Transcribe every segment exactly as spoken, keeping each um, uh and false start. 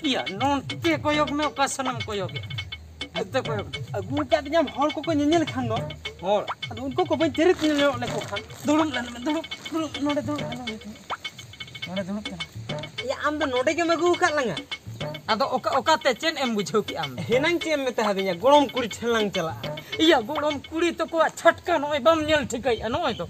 ᱤᱭᱟ, ᱱᱚᱱᱛᱮ ᱠᱚᱭᱚᱜ ᱢᱮ, ᱚᱠᱟ ᱥᱮᱱᱮᱢ ᱠᱚᱭᱚᱜᱮ? ᱱᱚᱛᱮ ᱠᱚᱭᱚᱜ ᱢᱮ᱾ ᱟᱹᱜᱩ ᱟᱠᱟᱫᱤᱧᱟᱢ ᱦᱚᱲ ᱠᱚᱠᱚ ᱧᱮᱧᱮᱞ ᱠᱷᱟᱱ ᱫᱚ᱾ ᱦᱚᱲ? ᱟᱫᱚ ᱩᱱᱠᱩ ᱠᱚ ᱵᱟᱹᱧ ᱪᱮᱨᱮᱡ ᱧᱮᱞ ᱧᱚᱜ ᱞᱮᱠᱚ ᱠᱷᱟᱱ᱾ ᱫᱩᱲᱩᱵ ᱞᱮᱱ ᱢᱮ, ᱫᱩᱲᱩᱵ, ᱫᱩᱲᱩᱵ, ᱱᱚᱰᱮ ᱫᱩᱲᱩᱵ, ᱱᱚᱰᱮ ᱫᱩᱲᱩᱵ᱾ ᱱᱚᱰᱮ ᱫᱩᱲᱩᱵ ᱠᱟᱱᱟ᱾ ᱮᱭᱟ, ᱟᱢ ᱫᱚ ᱱᱚᱰᱮ ᱜᱮᱢ ᱟᱹᱜᱩ ᱟᱠᱟᱫ ᱞᱟᱝᱟ᱾ ᱟᱫᱚ ᱚᱠᱟ, ᱚᱠᱟᱛᱮ ᱪᱮᱫ ᱮᱢ ᱵᱩᱡᱷᱟᱹᱣ ᱠᱮᱜᱼᱟ ᱟᱢ ᱫᱚ? ᱦᱮᱱᱟᱝ ᱪᱮᱫ ᱮᱢ ᱢᱮᱛᱟ ᱦᱟᱫᱤᱧᱟ, ᱜᱚᱲᱚᱢ ᱠᱩᱲᱤ ᱴᱷᱮᱱ ᱞᱟᱝ ᱪᱟᱞᱟᱜᱼᱟ᱾ ᱤᱭᱟ, ᱜᱚᱲᱚᱢ ᱠᱩᱲᱤ ᱛᱟᱠᱚᱣᱟᱜ ᱪᱷᱟᱴᱠᱟ ᱱᱚᱜᱼᱚᱭ ᱵᱟᱢ ᱧᱮᱞ ᱴᱷᱤᱠᱟᱹᱭᱮᱫᱼᱟ, ᱱᱚᱜᱼᱚᱭ ᱫᱚ᱾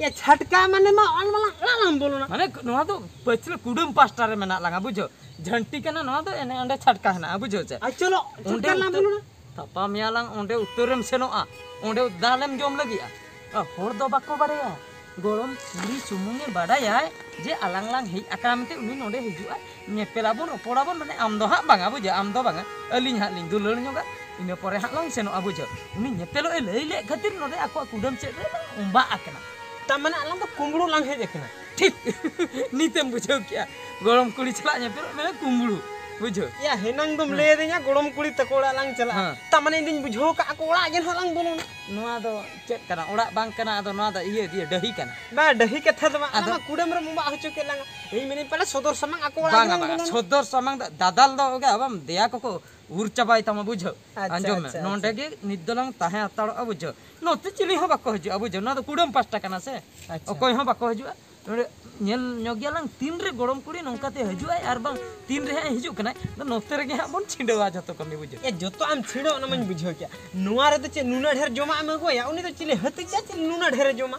ᱭᱟ, ᱪᱷᱟᱴᱠᱟ ᱢᱟᱱᱮ ᱢᱟ ᱚᱱ ᱢᱟᱞᱟᱝ ᱚᱲᱟᱜ ᱞᱟᱝ ᱵᱚᱞᱚᱱᱟ᱾ ᱢᱟᱱᱮ ᱱᱚᱣᱟ ᱫᱚ ᱯᱟᱹᱪᱷᱞᱟᱹ ᱠᱩᱰᱟᱹᱢ ᱯᱟᱥᱴᱟ ᱨᱮ ᱢᱮᱱᱟᱜ ᱞᱟᱝᱟ, ᱵᱩᱡᱷᱟᱹᱣ? ᱡᱷᱟᱹᱱᱴᱤ ᱠᱟᱱᱟ ᱱᱚᱣᱟ ᱫᱚ, ᱮᱱᱮ ᱚᱸᱰᱮ ᱪᱷᱟᱴᱠᱟ ᱦᱮᱱᱟᱜᱼᱟ, ᱵᱩᱡᱷᱟᱹᱣ ᱪᱮ? ᱟᱨ ᱪᱚᱞᱚ, ᱚᱸᱰᱮ ᱪᱷᱟᱴᱠᱟ ᱞᱟᱝ ᱩᱛᱟᱹᱨ ᱵᱚᱞᱚᱱᱟ᱾ ᱛᱟᱯᱟᱢ ᱭᱟᱞᱟᱝ, ᱚᱸᱰᱮ ᱩᱛᱟᱹᱨᱮᱢ ᱥᱮᱱᱚᱜᱼᱟ, ᱚᱸᱰᱮ ᱫᱟᱞᱮᱢ ᱡᱚᱢ ᱞᱟᱹᱜᱤᱫᱼᱟ᱾ ᱟᱨ ᱦᱚᱲ ᱫᱚ ᱵᱟᱠᱚ ᱵᱟᱲᱟᱭᱟ, ᱜᱚᱲᱚᱢ ᱠᱩᱲᱤ ᱥᱩᱢᱩᱝ ᱮ ᱵᱟᱲᱟᱭᱟᱭ ᱡᱮ ᱟᱞᱟᱝ ᱞᱟᱝ ᱦᱮᱡ ᱟᱠᱟᱱᱟ ᱢᱮᱱᱛᱮ ᱩᱱᱤ ᱱᱚᱸᱰᱮ ᱦᱤᱡᱩᱜᱼᱟᱭ, ᱧᱮᱯᱮᱞᱟᱵᱚᱱ, ᱨᱚᱯᱚᱲᱟᱵᱚᱱ, ᱢᱟᱱᱮ ᱟᱢ ᱫᱚ ᱦᱟᱸᱜ ᱵᱟᱝᱟ, ᱵᱩᱡᱷᱟᱹᱣ, ᱟᱢ ᱫᱚ ᱵᱟᱝᱟ, ᱟᱹᱞᱤᱧ ᱦᱟᱸᱜ ᱞᱤᱧ ᱫᱩᱞᱟᱹᱲ ᱧᱚᱜᱟ, ᱤᱱᱟᱹ ᱯᱚᱨᱮ ᱦᱟᱸᱜ ᱞᱟᱝ ᱥᱮᱱᱚᱜᱼᱟ, ᱵᱩᱡᱷᱟᱹᱣ᱾ ᱩᱱᱤ ᱧᱮᱯᱮᱞᱚᱜ ᱮ ᱞᱟᱹᱭ ᱞᱮᱫ ᱠᱷᱟᱹᱛᱤᱨ ᱱᱚᱸᱰᱮ ᱟᱠᱚᱣᱟᱜ ᱠᱩᱰᱟᱹᱢ ᱥᱮᱫ ᱨᱮ ᱞᱟᱝ ᱚᱸᱵᱟᱜ ᱟᱠᱟᱱᱟ᱾ ᱛᱟ ᱢᱟᱱᱮ ᱟᱞᱟᱝ ᱫᱚ ᱠᱩᱢᱵᱽᱲᱩ ᱞᱟᱝ ᱦᱮᱡ ᱟᱠᱟᱱᱟ᱾ ᱴᱷᱤᱠ᱾ ᱱᱤᱛᱮᱢ ᱵᱩᱡᱷᱟᱹᱣ ᱠᱮᱜᱼᱟ, ᱜᱚᱲᱚᱢ ᱠᱩᱲᱤ ᱥᱟᱞᱟᱜ ᱧᱮᱯᱮᱞᱚᱜ ᱢᱮᱱᱟ ᱠᱩᱢᱵᱽᱲᱩ, ᱵᱩᱡᱷᱟᱹᱣ᱾ ᱭᱟ, ᱦᱮᱱᱟᱝ ᱫᱚᱢ ᱦᱮᱸ᱾ ᱞᱟᱹᱭ ᱟᱹᱫᱤᱧᱟ ᱜᱚᱲᱚᱢ ᱠᱩᱲᱤ ᱛᱟᱠᱚ ᱚᱲᱟᱜ ᱞᱟᱝ ᱪᱟᱞᱟᱜᱼᱟ᱾ ᱦᱮᱸ᱾ ᱛᱟ ᱢᱟᱱᱮ ᱤᱧ ᱫᱩᱧ ᱵᱩᱡᱷᱟᱹᱣ ᱠᱟᱜᱼᱟ ᱠᱚ ᱚᱲᱟᱜ ᱜᱮ ᱱᱟᱦᱟᱜ ᱞᱟᱝ ᱵᱚᱞᱚᱱᱟ᱾ ᱱᱚᱣᱟ ᱫᱚ ᱪᱮᱫ ᱠᱟᱱᱟ? ᱚᱲᱟᱜ ᱵᱟᱝ ᱠᱟᱱᱟ, ᱟᱫᱚ ᱱᱚᱣᱟ ᱫᱚ ᱤᱭᱟᱹ, ᱤᱭᱟᱹ, ᱰᱟᱹᱦᱤ ᱠᱟᱱᱟ᱾ ᱵᱟ, ᱰᱟᱹᱦᱤ ᱠᱟᱛᱷᱟ ᱫᱚ ᱵᱟᱝ, ᱟᱫᱚ ᱟᱞᱟᱝ ᱢᱟ ᱠᱩᱰᱟᱹᱢ ᱨᱮᱢ ᱚᱸᱵᱟᱜ ᱦᱚᱪᱚ ᱠᱮᱫ ᱞᱟᱝᱟ᱾ ᱤᱧ ᱢᱮᱱᱮᱫ ᱯᱟᱞᱮ ᱥᱚᱫᱚᱨ ᱥᱟᱢᱟᱝ ᱟᱠᱚ ᱚᱲᱟᱜ ᱵᱟᱝᱟ, ᱜᱮᱞᱟᱝ ᱵᱟᱝᱟ, ᱵᱚᱞᱚᱱᱟ᱾ ᱥᱚᱫᱚᱨ ᱥᱟᱢᱟᱝ ᱫᱚ ᱫᱟᱫᱟᱞ ᱫᱚ ᱜᱮ ᱟᱵᱟᱢ ᱫᱮᱭᱟ ᱠᱚᱠᱚ ᱩᱨ ᱪᱟᱵᱟᱭ ᱛᱟᱢᱟ, ᱵᱩᱡᱷᱟᱹᱣ᱾ ᱟᱪᱪᱷᱟ, ᱟᱸᱡᱚᱢ ᱢᱮ, ᱟᱪᱪᱷᱟ, ᱱᱚᱸᱰᱮ ᱟᱪᱪᱷᱟ᱾ ᱜᱮ ᱱᱤᱛ ᱫᱚᱞᱟᱝ ᱛᱟᱦᱮᱸ ᱦᱟᱛᱟᱲᱚᱜᱼᱟ, ᱵᱩᱡᱷᱟᱹᱣ᱾ ᱱᱚᱛᱮ ᱪᱤᱞᱤ ᱦᱚᱸ ᱵᱟᱠᱚ ᱦᱤᱡᱩᱜᱼᱟ, ᱵᱩᱡᱷᱟᱹᱣ᱾ ᱱᱚᱣᱟ ᱫᱚ ᱠᱩᱰᱟᱹᱢ ᱯᱟᱥᱴᱟ ᱠᱟᱱᱟ ᱥᱮ, ᱟᱪᱪᱷᱟ᱾ ᱚᱠᱚᱭ ᱦᱚᱸ ᱵᱟᱠᱚ ᱦᱤᱡᱩᱜᱼᱟ᱾ ᱱᱚᱰᱮ ᱧᱮᱞ ᱧᱚᱜ ᱜᱮᱭᱟᱞᱟᱝ, ᱛᱤᱱᱨᱮ ᱜᱚᱲᱚᱢ ᱠᱩᱲᱤ ᱱᱚᱝᱠᱟᱛᱮ ᱦᱤᱡᱩᱜᱼᱟᱭ ᱟᱨ ᱵᱟᱝ ᱛᱤᱱᱨᱮ ᱦᱟᱸᱜ ᱮ ᱦᱤᱡᱩᱜ ᱠᱟᱱᱟᱭ᱾ ᱟᱫᱚ ᱱᱚᱛᱮ ᱨᱮᱜᱮ ᱦᱟᱸᱜ ᱵᱚᱱ ᱪᱷᱤᱰᱟᱹᱣᱟ ᱡᱚᱛᱚ ᱠᱟᱹᱢᱤ, ᱵᱩᱡᱷᱟᱹᱣ᱾ ᱮ, ᱡᱚᱛᱚ ᱟᱢ ᱪᱷᱤᱰᱟᱹᱣ ᱚᱱᱟ ᱢᱟᱧ ᱵᱩᱡᱷᱟᱹᱣ ᱠᱮᱜᱼᱟ᱾ ᱱᱚᱣᱟ ᱨᱮᱫᱚ ᱪᱮᱫ ᱱᱩᱱᱟᱹᱜ ᱰᱷᱮᱨ ᱡᱚᱢᱟᱜ ᱮᱢ ᱟᱹᱜᱩᱣᱟᱭᱟ? ᱩᱱᱤ ᱫᱚ ᱪᱤᱞᱤ ᱦᱟᱹᱛᱤ ᱪᱮᱫ, ᱪᱮᱫ ᱱᱩᱱᱟᱹᱜ ᱰᱷᱮᱨᱮ ᱡᱚᱢᱟ?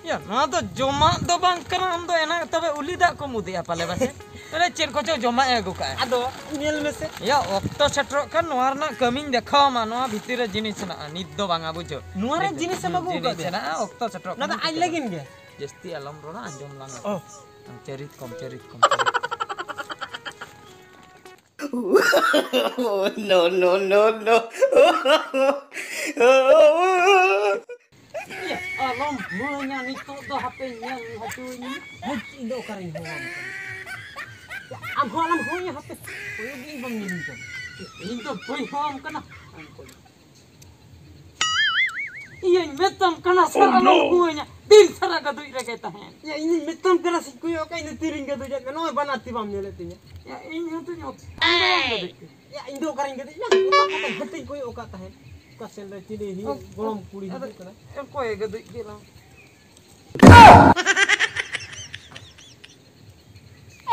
ᱭᱟ, ᱱᱚᱣᱟ ᱫᱚ ᱡᱚᱢᱟᱜ ᱫᱚ ᱵᱟᱝ ᱠᱟᱱᱟ, ᱟᱢ ᱫᱚ ᱮᱱᱟᱝ ᱛᱚᱵᱮ ᱩᱞᱤ ᱫᱟᱜ ᱠᱚ ᱢᱩᱫᱮᱜᱼᱟ ᱯᱟᱞᱮ ᱵᱟᱥᱮ? ᱟᱨᱮ, ᱪᱮᱫ ᱠᱚᱪᱚ ᱡᱚᱢᱟᱜ ᱮ ᱟᱹᱜᱩ ᱠᱟᱜᱼᱟ᱾ ᱟᱫᱚ ᱧᱮᱞ ᱢᱮᱥᱮ᱾ ᱭᱟ, ᱚᱠᱛᱚ ᱥᱮᱴᱮᱨᱚᱜ ᱠᱟᱱ, ᱱᱚᱣᱟ ᱨᱮᱱᱟᱜ ᱠᱟᱹᱢᱤᱧ ᱫᱮᱠᱷᱟᱣ ᱟᱢᱟ᱾ ᱱᱚᱣᱟ ᱵᱷᱤᱛᱤᱨ ᱨᱮ ᱡᱤᱱᱤᱥ ᱦᱮᱱᱟᱜᱼᱟ, ᱱᱤᱛ ᱫᱚ ᱵᱟᱝᱟ, ᱵᱩᱡᱷᱟᱹᱣ᱾ ᱱᱚᱣᱟ ᱨᱮ ᱱᱤᱛ ᱡᱤᱱᱤᱥ ᱮᱢ ᱟᱹᱜᱩ ᱡᱤᱱᱤᱥ ᱠᱟᱫᱮᱭᱟ? ᱦᱮᱱᱟᱜᱼᱟ, ᱚᱠᱛᱚ ᱥᱮᱴᱮᱨᱚᱜ ᱚᱱᱟ ᱠᱟᱱᱟ, ᱫᱚ ᱟᱡ ᱞᱟᱹᱜᱤᱫ ᱜᱮ᱾ ᱡᱟᱹᱥᱛᱤ ᱟᱞᱚᱢ ᱨᱚᱲᱟ, ᱟᱸᱡᱚᱢ ᱞᱟᱝᱟ᱾ ᱚ᱾ ᱪᱟᱹᱨᱤᱛ ᱠᱚᱢ, ᱪᱟᱹᱨᱤᱛ ᱠᱚᱢ, ᱪᱟᱹᱨᱤᱛ ᱠᱚᱢ᱾ No, no, no, no. ᱤᱭᱟᱹ, ᱟᱞᱚᱢ ᱦᱩᱲᱟᱹᱧᱟ ᱱᱤᱛᱚᱜ ᱫᱚ, ᱦᱟᱯᱮ ᱧᱮᱞ ᱦᱚᱪᱚᱧ ᱢᱮ᱾ ᱦᱮᱸ, ᱤᱧ ᱫᱚ ᱚᱠᱟᱨᱮᱧ ᱦᱚᱦᱚᱣᱟᱢ ᱠᱟᱱᱟ? ᱟᱢ ᱦᱚᱸ ᱟᱞᱚᱢ ᱦᱩᱲᱟᱹᱧᱟ, ᱦᱟᱯᱮ᱾ ᱠᱚᱭᱚᱜ ᱜᱮ ᱤᱧ ᱵᱟᱢ ᱧᱮᱞᱤᱧ ᱠᱟᱱᱟ᱾ ᱤᱧ ᱵᱟᱹᱧ ᱦᱚᱦᱚᱣᱟᱢ ᱠᱟᱱᱟ᱾ ᱤᱭᱟᱹᱧ ᱢᱮᱛᱟᱢ ᱠᱟᱱᱟ, ᱥᱟᱨᱟ ᱞᱚᱢ ᱠᱩᱣᱟᱹᱧᱟ᱾ ᱫᱤᱱ ᱥᱟᱨᱟ ᱜᱟᱹᱫᱩᱡ ᱨᱮᱜᱮ ᱛᱟᱦᱮᱱ᱾ ᱭᱟ, ᱤᱧᱤᱧ ᱢᱮᱛᱟᱢ ᱠᱟᱱᱟ ᱥᱮ ᱠᱚᱭᱚᱜ ᱠᱟᱜ, ᱤᱧ ᱫᱚ ᱛᱤᱨᱤᱧ ᱜᱟᱹᱫᱩᱡ ᱟᱠᱟᱱᱟ? ᱱᱚᱜᱼᱚᱭ ᱵᱟᱱᱟᱨ ᱛᱤ ᱵᱟᱢ ᱧᱮᱞᱮᱫ ᱛᱤᱧᱟ᱾ ᱭᱟ, ᱤᱧ ᱦᱚᱸᱛᱚᱧ ᱚᱛ-, ᱤᱧ ᱫᱚ ᱵᱟᱢ ᱜᱟᱹᱫᱩᱡ ᱠᱟᱱᱟ᱾ ᱭᱟ, ᱤᱧ ᱫᱚ ᱚᱠᱟᱨᱮᱧ ᱜᱟᱹᱫᱩᱡ ᱮᱱᱟ? ᱚᱠᱟ ᱠᱚᱛᱮ ᱦᱟᱱᱛᱮᱧ ᱠᱚᱭᱚᱜ ᱟᱠᱟᱫ ᱛᱟᱦᱮᱸᱫ᱾ ᱚᱠᱟ ᱥᱮᱱ ᱨᱮ ᱪᱤᱞᱤ ᱦᱤᱡᱩᱜ, ᱜᱚᱲᱚᱢ ᱠᱩᱲᱤ ᱟᱫᱚ ᱦᱤᱡᱩᱜ ᱠᱟᱱᱟ? ᱚᱠᱚᱭᱮ ᱜᱟᱹᱫᱩᱡ ᱠᱮᱫ ᱞᱟᱝ?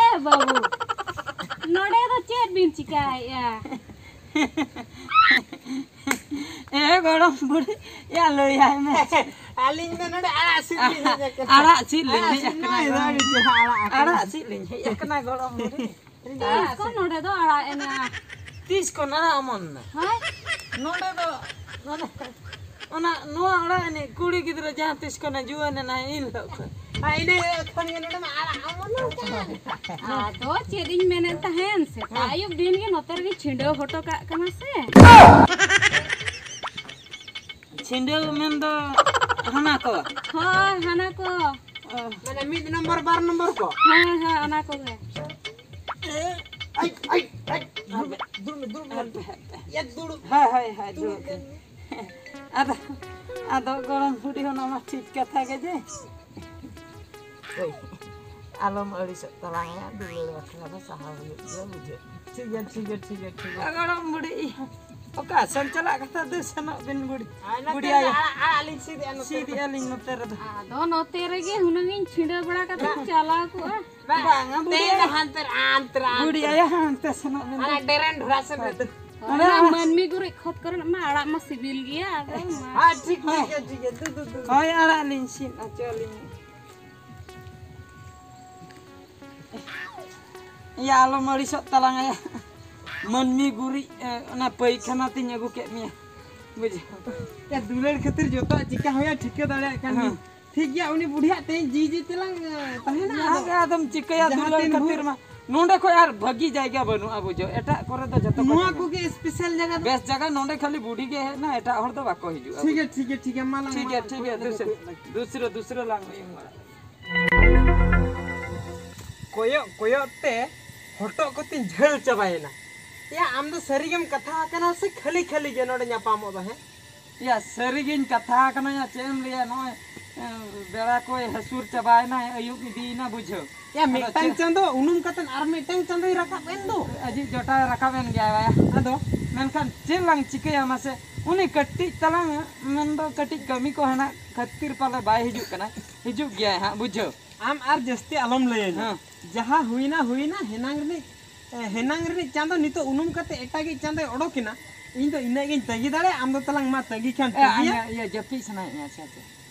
ᱮ ᱵᱟᱹᱵᱩ, ᱱᱚᱰᱮ ᱫᱚ ᱪᱮᱫ ᱵᱤᱱ ᱪᱤᱠᱟᱹᱭᱮᱫᱼᱟ? ᱮ ᱜᱚᱲᱚᱢ ᱵᱩᱲᱦᱤ, ᱭᱟ ᱞᱟᱹᱭᱟᱭ ᱢᱮ᱾ ᱟᱹᱞᱤᱧ ᱫᱚ ᱱᱚᱰᱮ ᱟᱲᱟᱜ ᱥᱤᱫ ᱞᱤᱧ ᱦᱮᱡ ᱟᱠᱟᱱᱟ᱾ ᱟᱲᱟᱜ ᱥᱤᱫ ᱞᱤᱧ ᱦᱮᱡ ᱟᱠᱟᱱᱟ᱾ ᱱᱚᱜᱼᱚᱭ ᱫᱚ ᱟᱹᱰᱤ ᱪᱮᱦᱨᱟ ᱟᱲᱟᱜ ᱟᱠᱟᱱᱟ᱾ ᱟᱲᱟᱜ ᱥᱤᱫ ᱞᱤᱧ ᱦᱮᱡ ᱟᱠᱟᱱᱟ ᱜᱚᱲᱚᱢ ᱵᱩᱲᱦᱤ᱾ ᱛᱤᱥ ᱠᱷᱚᱱ ᱱᱚᱰᱮ ᱫᱚ ᱟᱲᱟᱜ ᱮᱱᱟ? ᱛᱤᱥ ᱠᱷᱚᱱ ᱟᱲᱟᱜ ᱚᱢᱚᱱ ᱮᱱᱟ? ᱦᱳᱭ᱾ ᱱᱚᱰᱮ ᱫᱚ, ᱱᱚᱰᱮ, ᱚᱱᱟ, ᱱᱚᱣᱟ ᱟᱲᱟᱜ ᱮᱱᱮᱡ ᱠᱩᱲᱤ ᱜᱤᱫᱽᱨᱟᱹ ᱡᱟᱦᱟᱸ ᱛᱤᱥ ᱠᱷᱚᱱᱮ ᱡᱩᱣᱟᱹᱱ ᱮᱱᱟ, ᱤᱱ ᱦᱤᱞᱳᱜ ᱠᱷᱚᱱ᱾ ᱟᱨ ᱤᱱᱟᱹ ᱦᱤᱞᱳᱜ ᱠᱷᱚᱱ ᱜᱮ ᱱᱚᱰᱮ ᱢᱟ ᱟᱲᱟᱜ ᱚᱢᱚᱱ ᱟᱠᱟᱱ᱾ ᱟᱫᱚ ᱪᱮᱫ ᱤᱧ ᱢᱮᱱᱮᱫ ᱛᱟᱦᱮᱱ, ᱥᱮᱛᱟᱜ ᱦᱮᱸ᱾ ᱟᱹᱭᱩᱵ ᱫᱤᱱ ᱜᱮ ᱱᱚᱛᱮ ᱨᱮᱜᱮ ᱪᱷᱤᱸᱰᱟᱹᱣ ᱦᱚᱴᱚ ᱠᱟᱜ ᱠᱟᱱᱟ ᱥᱮ᱾ ᱪᱷᱤᱸᱰᱟᱹᱣ ᱢᱮᱱᱫᱚ ᱦᱟᱱᱟ ᱠᱚ? ᱦᱳᱭ, ᱦᱟᱱᱟ ᱠᱚ᱾ ᱚ᱾ ᱢᱟᱱᱮ ᱢᱤᱫ ᱱᱚᱢᱵᱚᱨ, ᱵᱟᱨ ᱱᱚᱢᱵᱚᱨ ᱠᱚ? ᱦᱳᱭ, ᱦᱳᱭ, ᱚᱱᱟ ᱠᱚᱜᱮ᱾ ᱟᱭ, ᱟᱭ, ᱟᱭ᱾ ᱫᱩᱲᱩᱵ ᱢᱮ, ᱫᱩᱲᱩᱵ ᱢᱮ, ᱫᱩᱲᱩᱵ ᱢᱮ᱾ ᱦᱟᱯᱮ, ᱦᱟᱯᱮ᱾ ᱭᱟ, ᱫᱩᱲᱩᱵ᱾ ᱦᱳᱭ, ᱦᱳᱭ, ᱦᱳᱭ, ᱫᱩᱲᱩᱵ ᱫᱩᱲᱩᱵ ᱢᱮ᱾ ᱟᱫᱚ, ᱟᱫᱚ ᱜᱚᱲᱚᱢ ᱵᱩᱰᱷᱤ, ᱚᱱᱟ ᱢᱟ ᱴᱷᱤᱠ ᱠᱟᱛᱷᱟ ᱜᱮ ᱡᱮ᱾ ᱦᱳᱭ᱾ ᱟᱞᱚᱢ ᱟᱹᱲᱤᱥᱚᱜ ᱛᱟᱞᱟᱝᱟ, ᱫᱩᱞᱟᱹᱲ ᱵᱟᱠᱷᱨᱟ ᱫᱚ ᱥᱟᱦᱟᱣ ᱦᱩᱭᱩᱜ ᱜᱮᱭᱟ, ᱵᱩᱡᱷᱟᱹᱣ᱾ ᱴᱷᱤᱠ ᱜᱮᱭᱟ, ᱴᱷᱤᱠ ᱜᱮᱭᱟ, ᱴᱷᱤᱠ ᱜᱮᱭᱟ, ᱴᱷᱤᱠ ᱜᱮᱭᱟ᱾ ᱜᱚᱲᱚᱢ ᱵᱩᱰᱷᱤ, ᱚᱠᱟ ᱥᱮᱱ ᱪᱟᱞᱟᱜ ᱠᱟᱛᱷᱟ ᱫᱚ ᱥᱮᱱᱚᱜ ᱵᱤᱱ ᱵᱩᱰᱷᱤ᱾ ᱟᱨ ᱱᱚᱛᱮ ᱵᱩᱰᱷᱤ ᱨᱮ ᱟᱭᱳ᱾ ᱟᱲᱟᱜ, ᱟᱲᱟᱜ ᱞᱤᱧ ᱥᱤᱫᱮᱜᱼᱟ ᱱᱚᱛᱮ ᱨᱮ᱾ ᱥᱤᱫᱮᱜᱼᱟ ᱞᱤᱧ ᱱᱚᱛᱮ ᱨᱮᱫᱚ᱾ ᱟᱫᱚ ᱱᱚᱛᱮ ᱨᱮᱜᱮ ᱦᱩᱱᱟᱹᱝ ᱤᱧ ᱪᱷᱤᱸᱰᱟᱹ ᱵᱟᱲᱟ ᱠᱟᱛᱮ ᱪᱟᱞᱟᱣ ᱠᱚᱜᱼᱟ᱾ ᱵᱟᱝ, ᱵᱟᱝᱟ, ᱵᱩᱰᱷᱤ ᱛᱮᱦᱮᱧ ᱫᱚ ᱟᱭᱳ᱾ ᱦᱟᱱᱛᱮ ᱨᱮ, ᱦᱟᱱᱛᱮ ᱨᱮ, ᱵᱩᱰᱷᱤ ᱦᱟᱱᱛᱮ ᱨᱮ᱾ ᱟᱭᱳ, ᱦᱟᱱᱛᱮ ᱥᱮᱱᱚᱜ ᱵᱤᱱ᱾ ᱚᱱᱟ ᱰᱮᱨᱮᱱ ᱰᱷᱚᱲᱟ ᱥᱮᱫ ᱨᱮ᱾ ᱦᱳᱭ, ᱚᱱᱟ ᱚᱱᱟ ᱢᱟᱹᱱᱢᱤ ᱜᱩᱨᱤᱡ ᱠᱷᱚᱛ ᱠᱚᱨᱮᱱᱟᱜ ᱢᱟ ᱟᱲᱟᱜ ᱢᱟ ᱥᱤᱵᱤᱞ ᱜᱮᱭᱟ, ᱟᱫᱚ ᱢᱟ᱾ ᱦᱮᱸ, ᱴᱷᱤᱠ, ᱴᱷᱤᱠ ᱜᱮᱭᱟ, ᱴᱷᱤᱠ ᱜᱮᱭᱟ, ᱫᱩ, ᱫᱩ, ᱫᱩ᱾ ᱦᱳᱭ, ᱟᱲᱟᱜ ᱞᱤᱧ ᱥᱤᱫ ᱦᱚᱪᱚ ᱞᱤᱧ᱾ ᱭᱟ, ᱟᱞᱚᱢ ᱟᱹᱲᱤᱥᱚᱜ ᱛᱟᱞᱟᱝᱟ ᱭᱟ᱾ ᱢᱟᱹᱱᱢᱤ ᱜᱩᱨᱤᱡ, ᱮ, ᱚᱱᱟ ᱯᱟᱹᱭᱠᱷᱟᱱᱟ ᱛᱤᱧ ᱟᱹᱜᱩ ᱠᱮᱫ ᱢᱮᱭᱟ᱾ ᱵᱩᱡᱷᱟᱹᱣ? ᱭᱟ, ᱫᱩᱞᱟᱹᱲ ᱠᱷᱟᱹᱛᱤᱨ ᱡᱚᱛᱚᱣᱟᱜ ᱪᱤᱠᱟ ᱦᱩᱭᱩᱜᱼᱟ, ᱴᱷᱤᱠᱟᱹ ᱫᱟᱲᱮᱭᱟᱜ ᱠᱟᱱ ᱦᱮᱸ᱾ ᱜᱤᱭᱟᱹᱧ᱾ ᱴᱷᱤᱠ ᱜᱮᱭᱟ, ᱩᱱᱤ ᱵᱩᱰᱷᱤᱭᱟᱜ ᱛᱮ ᱡᱤ ᱡᱤ ᱛᱮᱞᱟᱝ, ᱮ, ᱛᱟᱦᱮᱱᱟ, ᱚᱱᱟ ᱟᱫᱚ ᱜᱮ ᱟᱫᱚᱢ ᱪᱤᱠᱟᱹᱭᱟ, ᱡᱟᱦᱟᱸ ᱫᱩᱞᱟᱹᱲ ᱛᱤᱱ ᱠᱷᱟᱹᱛᱤᱨ ᱵᱷᱳᱨ ᱢᱟ᱾ ᱱᱚᱸᱰᱮ ᱠᱷᱚᱡ ᱟᱨ ᱵᱷᱟᱹᱜᱤ ᱡᱟᱭᱜᱟ ᱵᱟᱹᱱᱩᱜᱼᱟ, ᱵᱩᱡᱷᱟᱹᱣ? ᱮᱴᱟᱜ ᱠᱚᱨᱮ ᱫᱚ ᱡᱚᱛᱚ ᱠᱚ ᱱᱚᱣᱟ ᱧᱟᱢᱟ᱾ ᱠᱚᱜᱮ ᱥᱯᱮᱥᱟᱞ ᱡᱟᱭᱜᱟ ᱫᱚ᱾ ᱵᱮᱥ ᱡᱟᱭᱜᱟ ᱱᱚᱸᱰᱮ ᱠᱷᱟᱹᱞᱤ ᱵᱩᱰᱷᱤ ᱜᱮ ᱦᱮᱡ ᱮᱱᱟ, ᱮᱴᱟᱜ ᱦᱚᱲ ᱫᱚ ᱵᱟᱠᱚ ᱦᱤᱡᱩᱜᱼᱟ, ᱴᱷᱤᱠ ᱜᱮᱭᱟ, ᱵᱩᱡᱷᱟᱹᱣ? ᱴᱷᱤᱠ ᱜᱮᱭᱟ, ᱴᱷᱤᱠ ᱜᱮᱭᱟ, ᱢᱟ ᱞᱟᱝ ᱴᱷᱤᱠ ᱜᱮᱭᱟ, ᱢᱟᱲᱟᱝ ᱴᱷᱤᱠ ᱜᱮᱭᱟ, ᱠᱟᱛᱮ ᱫᱩᱥᱨᱟᱹ, ᱠᱚᱭᱚᱜ ᱞᱟᱹᱜᱤᱫ᱾ ᱫᱩᱥᱨᱟᱹ, ᱫᱩᱥᱨᱟᱹ ᱞᱟᱝ ᱩᱭᱩᱝ ᱵᱟᱲᱟᱜᱼᱟ᱾ ᱠᱚᱭᱚᱜ ᱠᱚᱭᱚᱜ ᱛᱮ ᱦᱚᱴᱚᱜ ᱠᱚᱛᱤᱧ ᱡᱷᱟᱹᱞ ᱪᱟᱵᱟᱭᱮᱱᱟ᱾ ᱭᱟ, ᱟᱢ ᱫᱚ ᱥᱟᱹᱨᱤ ᱜᱮᱢ ᱠᱟᱛᱷᱟ ᱟᱠᱟᱱᱟ ᱥᱮ ᱠᱷᱟᱹᱞᱤ ᱠᱷᱟᱹᱞᱤ ᱜᱮ ᱱᱚᱰᱮ ᱧᱟᱯᱟᱢᱚᱜ ᱫᱚ, ᱦᱮᱸ? ᱭᱟ, ᱥᱟᱹᱨᱤ ᱜᱤᱧ ᱠᱟᱛᱷᱟ ᱟᱠᱟᱱᱟ᱾ ᱭᱟ, ᱪᱮᱫ ᱮᱢ ᱞᱟᱹᱭᱟ, ᱱᱚᱜᱼᱚᱭ, ᱮ, ᱵᱮᱲᱟ ᱠᱚᱭ ᱦᱟᱹᱥᱩᱨ ᱪᱟᱵᱟᱭᱮᱱᱟ, ᱟᱹᱭᱩᱵ ᱤᱫᱤᱭᱮᱱᱟ, ᱵᱩᱡᱷᱟᱹᱣ᱾ ᱭᱟ, ᱟᱫᱚ ᱢᱤᱫᱴᱟᱝ ᱪᱮᱫ ᱪᱟᱸᱫᱚ ᱩᱱᱩᱢ ᱠᱟᱛᱮ ᱟᱨ ᱢᱤᱫᱴᱟᱝ ᱪᱟᱸᱫᱚᱭ ᱨᱟᱠᱟᱵ ᱮᱱ ᱫᱚ᱾ ᱟᱡᱤᱡ ᱡᱚᱴᱟᱣ ᱨᱟᱠᱟᱵ ᱮᱱ ᱜᱮᱭᱟ, ᱭᱟ᱾ ᱟᱫᱚ ᱢᱮᱱᱠᱷᱟᱱ ᱪᱮᱫ ᱞᱟᱝ ᱪᱤᱠᱟᱹᱭᱟ ᱢᱟᱥᱮ? ᱩᱱᱤ ᱠᱟᱹᱴᱤᱡ ᱛᱟᱞᱟᱝ, ᱢᱮᱱᱫᱚ ᱠᱟᱹᱴᱤᱡ ᱠᱟᱹᱢᱤ ᱠᱚ ᱦᱮᱱᱟᱜ ᱠᱷᱟᱹᱛᱤᱨ ᱯᱟᱞᱮ ᱵᱟᱭ ᱦᱤᱡᱩᱜ ᱠᱟᱱᱟ᱾ ᱦᱤᱡᱩᱜ ᱜᱮᱭᱟᱭ ᱦᱟᱸᱜ, ᱵᱩᱡᱷᱟᱹᱣ᱾ ᱟᱢ ᱟᱨ ᱡᱟᱹᱥᱛᱤ ᱟᱞᱚᱢ ᱞᱟᱹᱭᱟᱹᱧᱟ᱾ ᱦᱮᱸ᱾ ᱡᱟᱦᱟᱸ ᱦᱩᱭᱱᱟ, ᱦᱩᱭᱱᱟ, ᱦᱮᱱᱟᱝ ᱨᱤᱱᱤᱡ, ᱮ, ᱦᱮᱱᱟᱝ ᱨᱤᱱᱤᱡ ᱪᱟᱸᱫᱚ ᱱᱤᱛᱚᱜ ᱩᱱᱩᱢ ᱠᱟᱛᱮ ᱮᱴᱟᱜᱤᱡ ᱪᱟᱸᱫᱚᱭ ᱚᱰᱚᱠᱮᱱᱟ᱾ ᱤᱧ ᱫᱚ ᱤᱱᱟᱹᱜ ᱜᱤᱧ ᱛᱟᱺᱜᱤ ᱫᱟᱲᱮᱭᱟᱜᱼᱟ, ᱟᱢ ᱫᱚ ᱛᱟᱞᱟᱝ ᱢᱟ ᱛᱟᱺᱜᱤ ᱠᱷᱟᱱ ᱮ, ᱛᱟᱺᱜᱤᱭᱟ᱾ ᱟᱧᱟ, ᱤᱭᱟᱹ, ᱡᱟᱹᱯᱤᱫ ᱥᱟᱱᱟᱭᱮᱫ ᱢᱮᱭᱟ ᱥᱮ ᱪᱮᱫ?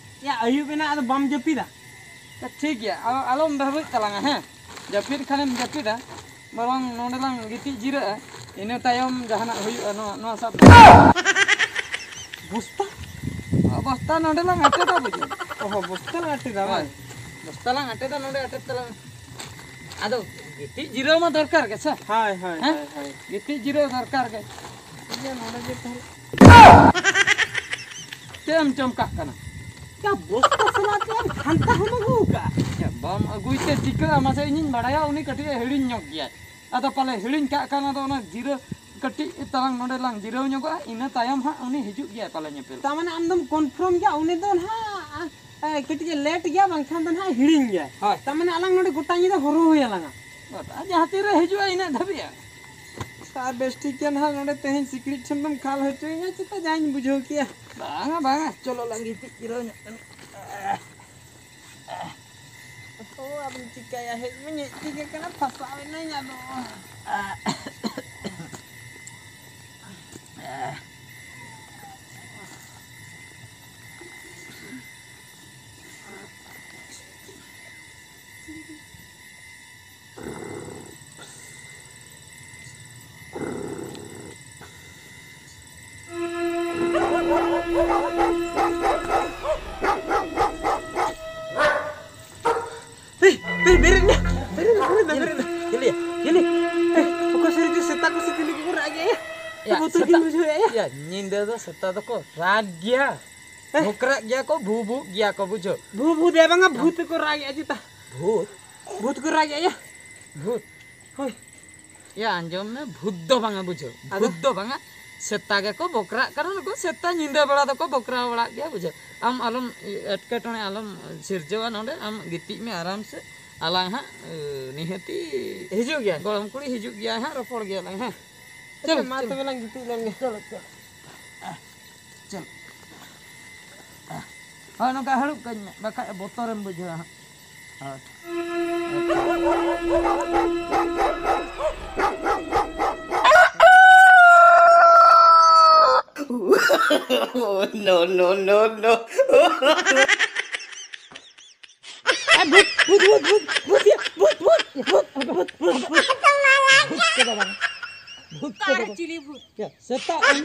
ᱭᱟ, ᱟᱹᱭᱩᱵ ᱮᱱᱟ, ᱟᱫᱚ ᱵᱟᱢ ᱡᱟᱹᱯᱤᱫᱟ? ᱛᱚ ᱴᱷᱤᱠ ᱜᱮᱭᱟ, ᱟᱞᱚ-, ᱟᱞᱚᱢ ᱵᱷᱟᱹᱵᱤᱛ ᱛᱟᱞᱟᱝᱟ, ᱦᱮᱸ? ᱡᱟᱹᱯᱤᱫ ᱠᱷᱟᱱᱮᱢ ᱡᱟᱹᱯᱤᱫᱟ, ᱵᱚᱨᱚᱝ ᱱᱚᱰᱮ ᱞᱟᱝ ᱜᱤᱛᱤᱡ ᱡᱤᱨᱟᱹᱜᱼᱟ, ᱤᱱᱟᱹ ᱛᱟᱭᱚᱢ ᱡᱟᱦᱟᱱᱟᱜ ᱦᱩᱭᱩᱜᱼᱟ᱾ ᱱᱚᱣᱟ, ᱱᱚᱣᱟ ᱥᱟᱵ ᱢᱮ᱾ ᱵᱚᱥᱛᱟ? ᱵᱚᱥᱛᱟ ᱱᱚᱰᱮ ᱞᱟᱝ ᱟᱴᱮᱫᱟ, ᱵᱩᱡᱷᱟᱹᱣ᱾ ᱚᱦᱚ, ᱵᱚᱥᱛᱟ ᱞᱟᱝ ᱟᱴᱮᱫᱟ, ᱦᱳᱭ᱾ ᱵᱟᱝ? ᱵᱚᱥᱛᱟ ᱞᱟᱝ ᱟᱴᱮᱫᱟ, ᱱᱚᱰᱮ ᱟᱴᱮᱫ ᱛᱟᱞᱟᱝ ᱢᱮ᱾ ᱟᱫᱚ ᱜᱤᱛᱤᱡ ᱡᱤᱨᱟᱹᱣ ᱢᱟ ᱫᱚᱨᱠᱟᱨ ᱜᱮ ᱥᱮ? ᱦᱳᱭ, ᱦᱳᱭ, ᱦᱮᱸ? ᱦᱳᱭ, ᱦᱳᱭ᱾ ᱜᱤᱛᱤᱡ ᱡᱤᱨᱟᱹᱣ ᱫᱚᱨᱠᱟᱨ ᱜᱮ᱾ ᱤᱭᱟᱹ, ᱱᱚᱰᱮ ᱜᱮ ᱛᱟᱦᱞᱮ᱾ ᱪᱮᱫ ᱮᱢ ᱪᱚᱢᱠᱟᱜ ᱠᱟᱱᱟ? ᱭᱟ, ᱵᱚᱥᱛᱟ ᱥᱟᱞᱟᱜ ᱛᱮ ᱟᱢ ᱠᱷᱟᱱᱛᱟ ᱦᱚᱸᱢ ᱟᱹᱜᱩ ᱟᱠᱟᱫᱼᱟ? ᱭᱟ, ᱵᱟᱢ ᱟᱹᱜᱩᱭ ᱛᱮ ᱪᱤᱠᱟᱹᱜᱼᱟ ᱢᱟᱥᱮ? ᱤᱧᱤᱧ ᱵᱟᱲᱟᱭᱟ ᱩᱱᱤ ᱠᱟᱹᱴᱤᱡ ᱮ ᱦᱤᱲᱤᱧ ᱧᱚᱜ ᱜᱮᱭᱟᱭ᱾ ᱟᱫᱚ ᱯᱟᱞᱮ ᱦᱤᱲᱤᱧ ᱠᱟᱜ ᱠᱷᱟᱱ, ᱟᱫᱚ ᱚᱱᱟ ᱡᱤᱨᱟᱹ ᱠᱟᱹᱴᱤᱡ ᱛᱟᱞᱟᱝ ᱱᱚᱰᱮ ᱞᱟᱝ ᱡᱤᱨᱟᱹᱣ ᱧᱚᱜᱚᱜᱼᱟ, ᱤᱱᱟᱹ ᱛᱟᱭᱚᱢ ᱦᱟᱸᱜ ᱩᱱᱤ ᱦᱤᱡᱩᱜ ᱜᱮᱭᱟᱭ ᱯᱟᱞᱮ ᱧᱮᱯᱮᱞ᱾ ᱛᱟᱨ ᱢᱟᱱᱮ ᱟᱢ ᱫᱚᱢ confirm ᱜᱮᱭᱟ ᱩᱱᱤ ᱫᱚ ᱱᱟᱦᱟᱜ, ᱮ, ᱠᱟᱹᱴᱤᱡ ᱮ late ᱜᱮᱭᱟ, ᱵᱟᱝᱠᱷᱟᱱ ᱫᱚ ᱱᱟᱦᱟᱜ ᱦᱤᱲᱤᱧ ᱜᱮᱭᱟᱭ᱾ ᱦᱳᱭ᱾ ᱛᱟᱨ ᱢᱟᱱᱮ ᱟᱞᱟᱝ ᱱᱚᱰᱮ ᱜᱚᱴᱟ ᱧᱤᱫᱟᱹ ᱦᱚᱨᱦᱚ ᱦᱩᱭ ᱟᱞᱟᱝᱟ᱾ ᱜᱚᱴᱟ ᱡᱟᱦᱟᱸ ᱛᱤᱨᱮ ᱦᱤᱡᱩᱜᱼᱟ ᱤᱱᱟᱹᱜ ᱫᱷᱟᱹᱵᱤᱡ᱾ ᱟᱨ ᱵᱮᱥ ᱴᱷᱤᱠ ᱜᱮᱭᱟ ᱱᱟᱦᱟᱜ, ᱱᱚᱰᱮ ᱛᱮᱦᱮᱧ ᱥᱤᱠᱲᱤᱡ ᱴᱷᱮᱱ ᱫᱚᱢ ᱠᱷᱟᱞ ᱦᱚᱪᱚᱭᱤᱧᱟ ᱪᱮᱛᱟ, ᱡᱟᱧ ᱵᱩᱡᱷᱟᱹᱣ ᱠᱮᱜᱼᱟ᱾ ᱵᱟᱝᱟ, ᱵᱟᱝᱟ, ᱪᱚᱞᱚ ᱞᱟᱝ ᱜᱤᱛᱤᱡ ᱡᱤᱨᱟᱹᱣ ᱧᱚᱜ ᱞᱮᱱ᱾ ᱚ, ᱟᱫᱚᱧ ᱪᱤᱠᱟᱹᱭᱟ, ᱦᱮᱡ ᱢᱟᱧ ᱦᱮᱡ ᱴᱷᱤᱠ ᱟᱠᱟᱱᱟ, ᱯᱷᱟᱥᱟᱣ ᱮᱱᱟᱹᱧ ᱟᱫᱚ᱾ ᱦᱮᱭ, ᱦᱮᱭ, ᱵᱮᱨᱮᱫ ᱱᱟ, ᱵᱮᱨᱮᱫ ᱱᱟ, ᱵᱮᱨᱮᱫ ᱱᱟ, ᱵᱮᱨᱮᱫ ᱱᱟ᱾ ᱪᱤᱞᱤ? ᱪᱤᱞᱤ? ᱦᱮᱭ, ᱚᱠᱟ ᱥᱟᱹᱨᱤ ᱪᱚ ᱥᱮᱛᱟ ᱠᱚ ᱥᱮ ᱪᱤᱞᱤ ᱠᱚᱠᱚ ᱨᱟᱜ ᱜᱮᱭᱟ ᱭᱟ? ᱭᱟ, ᱵᱚᱛᱚᱨ ᱜᱤᱧ ᱥᱮᱛᱟ, ᱵᱩᱡᱷᱟᱹᱣᱮᱫᱼᱟ ᱭᱟ᱾ ᱭᱟ, ᱧᱤᱫᱟᱹ ᱫᱚ ᱥᱮᱛᱟ ᱫᱚᱠᱚ ᱨᱟᱜᱽ ᱜᱮᱭᱟ᱾ ᱦᱮᱸ? ᱢᱚᱠᱨᱟᱜ ᱜᱮᱭᱟ ᱠᱚ, ᱵᱷᱩ ᱵᱷᱩᱜ ᱜᱮᱭᱟ ᱠᱚ, ᱵᱩᱡᱷᱟᱹᱣ? ᱵᱷᱩ ᱵᱷᱩ ᱫᱮ ᱵᱟᱝᱟ, ᱵᱷᱩᱛ ᱠᱚ ᱨᱟᱜᱮᱜᱼᱟ ᱪᱮᱛᱟ᱾ ᱵᱷᱩᱛ? ᱵᱷᱩᱛ ᱠᱚ ᱨᱟᱜᱮᱜᱼᱟ ᱭᱟ᱾ ᱵᱷᱩᱛ? ᱦᱳᱭ᱾ ᱭᱟ, ᱟᱸᱡᱚᱢ ᱢᱮ, ᱵᱷᱩᱛ ᱫᱚ ᱵᱟᱝᱟ, ᱵᱩᱡᱷᱟᱹᱣ᱾ ᱟᱫᱚ? ᱵᱷᱩᱛ ᱫᱚ ᱵᱟᱝᱟ, ᱥᱮᱛᱟ ᱜᱮᱠᱚ ᱵᱚᱠᱨᱟᱜ ᱠᱟᱱᱟ ᱱᱩᱠᱩ, ᱥᱮᱛᱟ ᱧᱤᱫᱟᱹ ᱵᱮᱲᱟ ᱫᱚᱠᱚ ᱵᱚᱠᱨᱟ ᱵᱟᱲᱟᱜ ᱜᱮᱭᱟ, ᱵᱩᱡᱷᱟᱹᱣ᱾ ᱟᱢ ᱟᱞᱚᱢ ᱮᱴᱠᱮᱴᱚᱬᱮ ᱟᱞᱚᱢ ᱥᱤᱨᱡᱟᱹᱣᱟ ᱱᱚᱰᱮ, ᱟᱢ ᱜᱤᱛᱤᱡ ᱢᱮ ᱟᱨᱟᱢ ᱥᱮ᱾ ᱟᱞᱟᱝ ᱦᱟᱸᱜ, ᱮ, ᱱᱤᱦᱟᱹᱛᱤ ᱦᱤᱡᱩᱜ ᱜᱮᱭᱟ, ᱜᱚᱲᱚᱢ ᱠᱩᱲᱤ ᱦᱤᱡᱩᱜ ᱜᱮᱭᱟ ᱦᱟᱸᱜ, ᱨᱚᱯᱚᱲ ᱜᱮᱭᱟᱞᱟᱝ ᱦᱟᱸᱜ᱾ ᱪᱚᱞᱚ, ᱟᱪᱪᱷᱟ, ᱢᱟ ᱪᱚᱞᱚ᱾ ᱛᱚᱵᱮ ᱞᱟᱝ ᱜᱤᱛᱤᱡ ᱞᱮᱱ ᱜᱮ᱾ ᱪᱚᱞᱚ, ᱪᱚᱞᱚ᱾ ᱪᱚᱞᱚ᱾ ᱦᱳᱭ, ᱱᱚᱝᱠᱟ ᱦᱟᱹᱲᱩᱵ ᱠᱟᱹᱧ ᱢᱮ, ᱵᱟᱠᱷᱟᱡ ᱵᱚᱛᱚᱨᱮᱢ ᱵᱩᱡᱷᱟᱹᱣᱟ ᱦᱟᱸᱜ᱾ ᱦᱳᱭ᱾ No, no, no, no. ᱮ, ᱵᱷᱩᱛ, ᱵᱷᱩᱛ, ᱵᱷᱩᱛ, ᱵᱷᱩᱛ, ᱵᱷᱩᱛ, ᱵᱷᱩᱛ, ᱵᱷᱩᱛ, ᱵᱷᱩᱛ, ᱵᱷᱩᱛ, ᱵᱷᱩᱛ, ᱵᱷᱩᱛ, ᱵᱷᱩᱛ ᱠᱚᱫᱚ ᱵᱟᱝ᱾ ᱵᱷᱩᱛ ᱠᱚᱫᱚ ᱚᱠᱟᱨᱮ ᱵᱟᱝ᱾ ᱪᱤᱞᱤ ᱵᱷᱩᱛ? ᱭᱟ, ᱥᱮᱛᱟᱜ ᱮᱱ᱾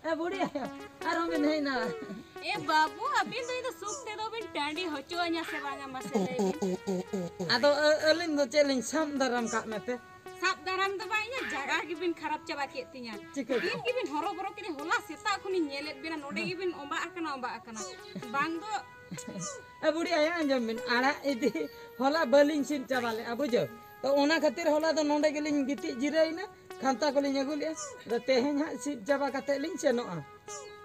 ᱮ, ᱵᱩᱲᱦᱤ ᱟᱭᱳ, ᱟᱨᱦᱚᱸ ᱵᱤᱱ ᱦᱮᱡ ᱮᱱᱟ᱾ ᱮ ᱵᱟᱹᱵᱩ, ᱟᱹᱵᱤᱱ ᱫᱚ ᱤᱧ ᱫᱚ ᱥᱩᱠ ᱛᱮᱫᱚ ᱵᱤᱱ ᱴᱟᱺᱰᱤ ᱦᱚᱪᱚ ᱟᱹᱧᱟ ᱥᱮ ᱵᱟᱝᱟ, ᱢᱟᱥᱮ ᱞᱟᱹᱭ ᱵᱤᱱ? ᱟᱫᱚ, ᱟ-, ᱟᱹᱞᱤᱧ ᱫᱚ ᱪᱮᱫ ᱞᱤᱧ ᱥᱟᱵ ᱫᱟᱨᱟᱢ ᱠᱟᱜ ᱢᱮᱛᱮ? ᱥᱟᱵ ᱫᱟᱨᱟᱢ ᱫᱚ ᱵᱟᱝ, ᱤᱧᱟᱹᱜ ᱡᱟᱭᱜᱟ ᱜᱮᱵᱤᱱ ᱠᱷᱟᱨᱟᱯ ᱪᱟᱵᱟ ᱠᱮᱫ ᱛᱤᱧᱟ᱾ ᱪᱤᱠᱟᱹ? ᱫᱤᱱ ᱜᱮᱵᱤᱱ ᱦᱚᱨᱚᱵᱚᱨᱚ ᱠᱮᱫᱤᱧ, ᱦᱚᱞᱟ ᱥᱮᱛᱟᱜ ᱠᱷᱚᱱᱤᱧ ᱧᱮᱞᱮᱫ ᱵᱤᱱᱟ, ᱱᱚᱰᱮ ᱜᱮᱵᱤᱱ ᱚᱸᱵᱟᱜ ᱟᱠᱟᱱᱟ, ᱚᱸᱵᱟᱜ ᱟᱠᱟᱱᱟ᱾ ᱵᱟᱝ ᱫᱚ ᱮ ᱵᱩᱲᱦᱤ ᱟᱭᱳ, ᱟᱸᱡᱚᱢ ᱵᱤᱱ, ᱟᱲᱟᱜ ᱤᱫᱤ ᱦᱚᱞᱟ ᱵᱟᱹᱞᱤᱧ ᱥᱤᱫ ᱪᱟᱵᱟ ᱞᱮᱫᱼᱟ, ᱵᱩᱡᱷᱟᱹᱣ᱾ ᱛᱚ, ᱚᱱᱟ ᱠᱷᱟᱹᱛᱤᱨ ᱦᱚᱞᱟ ᱫᱚ ᱱᱚᱰᱮ ᱜᱮᱞᱤᱧ ᱜᱤᱛᱤᱡ ᱡᱤᱨᱟᱹᱣ ᱮᱱᱟ, ᱠᱷᱟᱱᱛᱟ ᱠᱚᱞᱤᱧ ᱟᱹᱜᱩ ᱞᱮᱫᱼᱟ᱾ ᱟᱫᱚ ᱛᱮᱦᱮᱧ ᱦᱟᱸᱜ ᱥᱤᱫ ᱪᱟᱵᱟ ᱠᱟᱛᱮᱫ ᱞᱤᱧ ᱥᱮᱱᱚᱜᱼᱟ᱾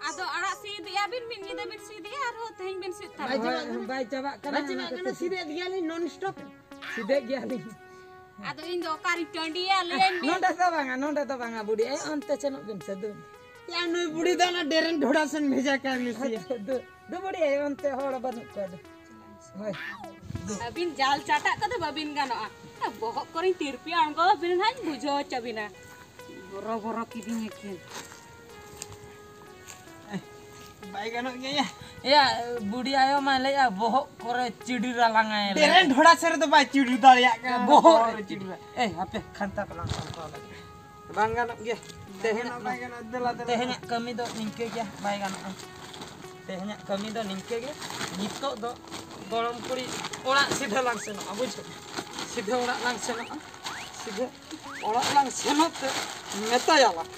ᱟᱫᱚ ᱟᱲᱟᱜ ᱥᱤᱫ ᱮᱫᱼᱟ ᱵᱤᱱ, ᱢᱤᱫ ᱧᱤᱫᱟᱹ ᱵᱤᱱ ᱥᱤᱫ ᱮᱫᱼᱟ, ᱟᱨᱦᱚᱸ ᱛᱮᱦᱮᱧ ᱵᱤᱱ ᱥᱤᱫ ᱛᱟᱨᱟ᱾ ᱵᱟᱭ ᱪᱟᱵᱟᱜ ᱠᱟᱱᱟ᱾ ᱵᱟᱭ ᱪᱟᱵᱟᱜ ᱠᱟᱱᱟ, ᱵᱟᱭ ᱪᱟᱵᱟᱜ ᱚᱱᱟ ᱠᱟᱱᱟ, ᱠᱷᱟᱹᱛᱤᱨ᱾ ᱥᱤᱫᱮᱫ ᱜᱮᱭᱟᱞᱤᱧ non stop᱾ ᱥᱤᱫᱮᱫ ᱜᱮᱭᱟᱞᱤᱧ᱾ ᱟᱫᱚ ᱤᱧ ᱫᱚ ᱚᱠᱟᱨᱤᱧ ᱴᱟᱺᱰᱤᱭᱟ, ᱞᱟᱹᱭᱟᱹᱧ ᱵᱤᱱ᱾ ᱱᱚᱰᱮ ᱫᱚ ᱵᱟᱝᱟ, ᱱᱚᱰᱮ ᱫᱚ ᱵᱟᱝᱟ, ᱵᱩᱰᱷᱤ ᱟᱭᱳ, ᱚᱱᱛᱮ ᱥᱮᱱᱚᱜ ᱵᱤᱱ ᱥᱮ, ᱫᱩ᱾ ᱭᱟ, ᱱᱩᱭ ᱵᱩᱲᱦᱤ ᱫᱚ ᱚᱱᱟ ᱰᱮᱨᱮᱱ ᱰᱷᱚᱲᱟ ᱥᱮᱱ ᱵᱷᱮᱡᱟ ᱠᱟᱭ ᱢᱮ ᱥᱮ᱾ ᱟᱪᱪᱷᱟ, ᱫᱩ, ᱫᱩ ᱵᱩᱲᱦᱤ ᱟᱭᱳ, ᱚᱱᱛᱮ ᱦᱚᱲ ᱵᱟᱹᱱᱩᱜ ᱠᱚᱣᱟ, ᱫᱩ᱾ ᱦᱳᱭ᱾ ᱟᱹᱵᱤᱱ ᱡᱟᱞ ᱪᱟᱴᱟᱜ ᱠᱚᱫᱚ ᱵᱟᱹᱵᱤᱱ ᱜᱟᱱᱚᱜᱼᱟ᱾ ᱵᱚᱦᱚᱜ ᱠᱚᱨᱮᱧ ᱛᱤᱨᱯᱤ ᱟᱬᱜᱚ ᱟᱹᱵᱤᱱ ᱦᱟᱸᱜ, ᱤᱧ ᱵᱩᱡᱷᱟᱹᱣ ᱦᱚᱪᱚ ᱵᱤᱱᱟ᱾ ᱵᱚᱨᱚ ᱵᱚᱨᱚ ᱠᱤᱫᱤᱧ ᱟᱹᱠᱤᱱ᱾ ᱵᱟᱭ ᱜᱟᱱᱚᱜ ᱜᱮᱭᱟ᱾ ᱮᱭᱟ, ᱵᱩᱰᱷᱤ ᱟᱭᱳ ᱢᱟᱭ ᱞᱟᱹᱭᱮᱜᱼᱟ, ᱵᱚᱦᱚᱜ ᱠᱚᱨᱮ ᱪᱤᱰᱤᱨ ᱟᱞᱟᱝᱟᱭ ᱞᱟᱹᱭ᱾ ᱰᱮᱨᱮᱱ ᱰᱷᱚᱲᱟ ᱥᱮᱫ ᱨᱮᱫᱚ ᱵᱟᱭ ᱪᱤᱰᱤᱨ ᱫᱟᱲᱮᱭᱟᱜ ᱠᱟᱱᱟ᱾ ᱵᱚᱦᱚᱜ ᱨᱮ ᱪᱤᱰᱤᱨ᱾ ᱮᱭ, ᱦᱟᱯᱮ, ᱠᱷᱟᱱᱛᱟ ᱠᱚᱞᱟᱝ ᱥᱟᱢᱴᱟᱣ ᱞᱮᱜᱮ᱾ ᱵᱟᱝ ᱜᱟᱱᱚᱜ ᱜᱮᱭᱟ᱾ ᱛᱮᱦᱮᱧᱟᱜ ᱵᱟᱝ ᱜᱟᱱᱚᱜ, ᱫᱮᱞᱟ, ᱫᱮᱞᱟ᱾ ᱛᱮᱦᱮᱧᱟᱜ ᱠᱟᱹᱢᱤ ᱫᱚ ᱱᱤᱝᱠᱟᱹ ᱜᱮᱭᱟ, ᱵᱟᱭ ᱜᱟᱱᱚᱜᱼᱟ᱾ ᱛᱮᱦᱮᱧᱟᱜ ᱠᱟᱹᱢᱤ ᱫᱚ ᱱᱤᱝᱠᱟᱹ ᱜᱮ᱾ ᱱᱤᱛᱚᱜ ᱫᱚ ᱜᱚᱲᱚᱢ ᱠᱩᱲᱤ ᱚᱲᱟᱜ ᱥᱤᱫᱷᱟᱹ ᱞᱟᱝ ᱥᱮᱱᱚᱜᱼᱟ, ᱵᱩᱡᱷᱟᱹᱣ? ᱥᱤᱫᱷᱟᱹ ᱚᱲᱟᱜ ᱞᱟᱝ ᱥᱮᱱᱚᱜᱼᱟ, ᱥᱤᱫᱷᱟᱹ ᱚᱲᱟᱜ ᱞᱟᱝ ᱥᱮᱱᱚᱜ ᱛᱮ ᱢᱮᱛᱟᱭᱟᱞᱟᱝ,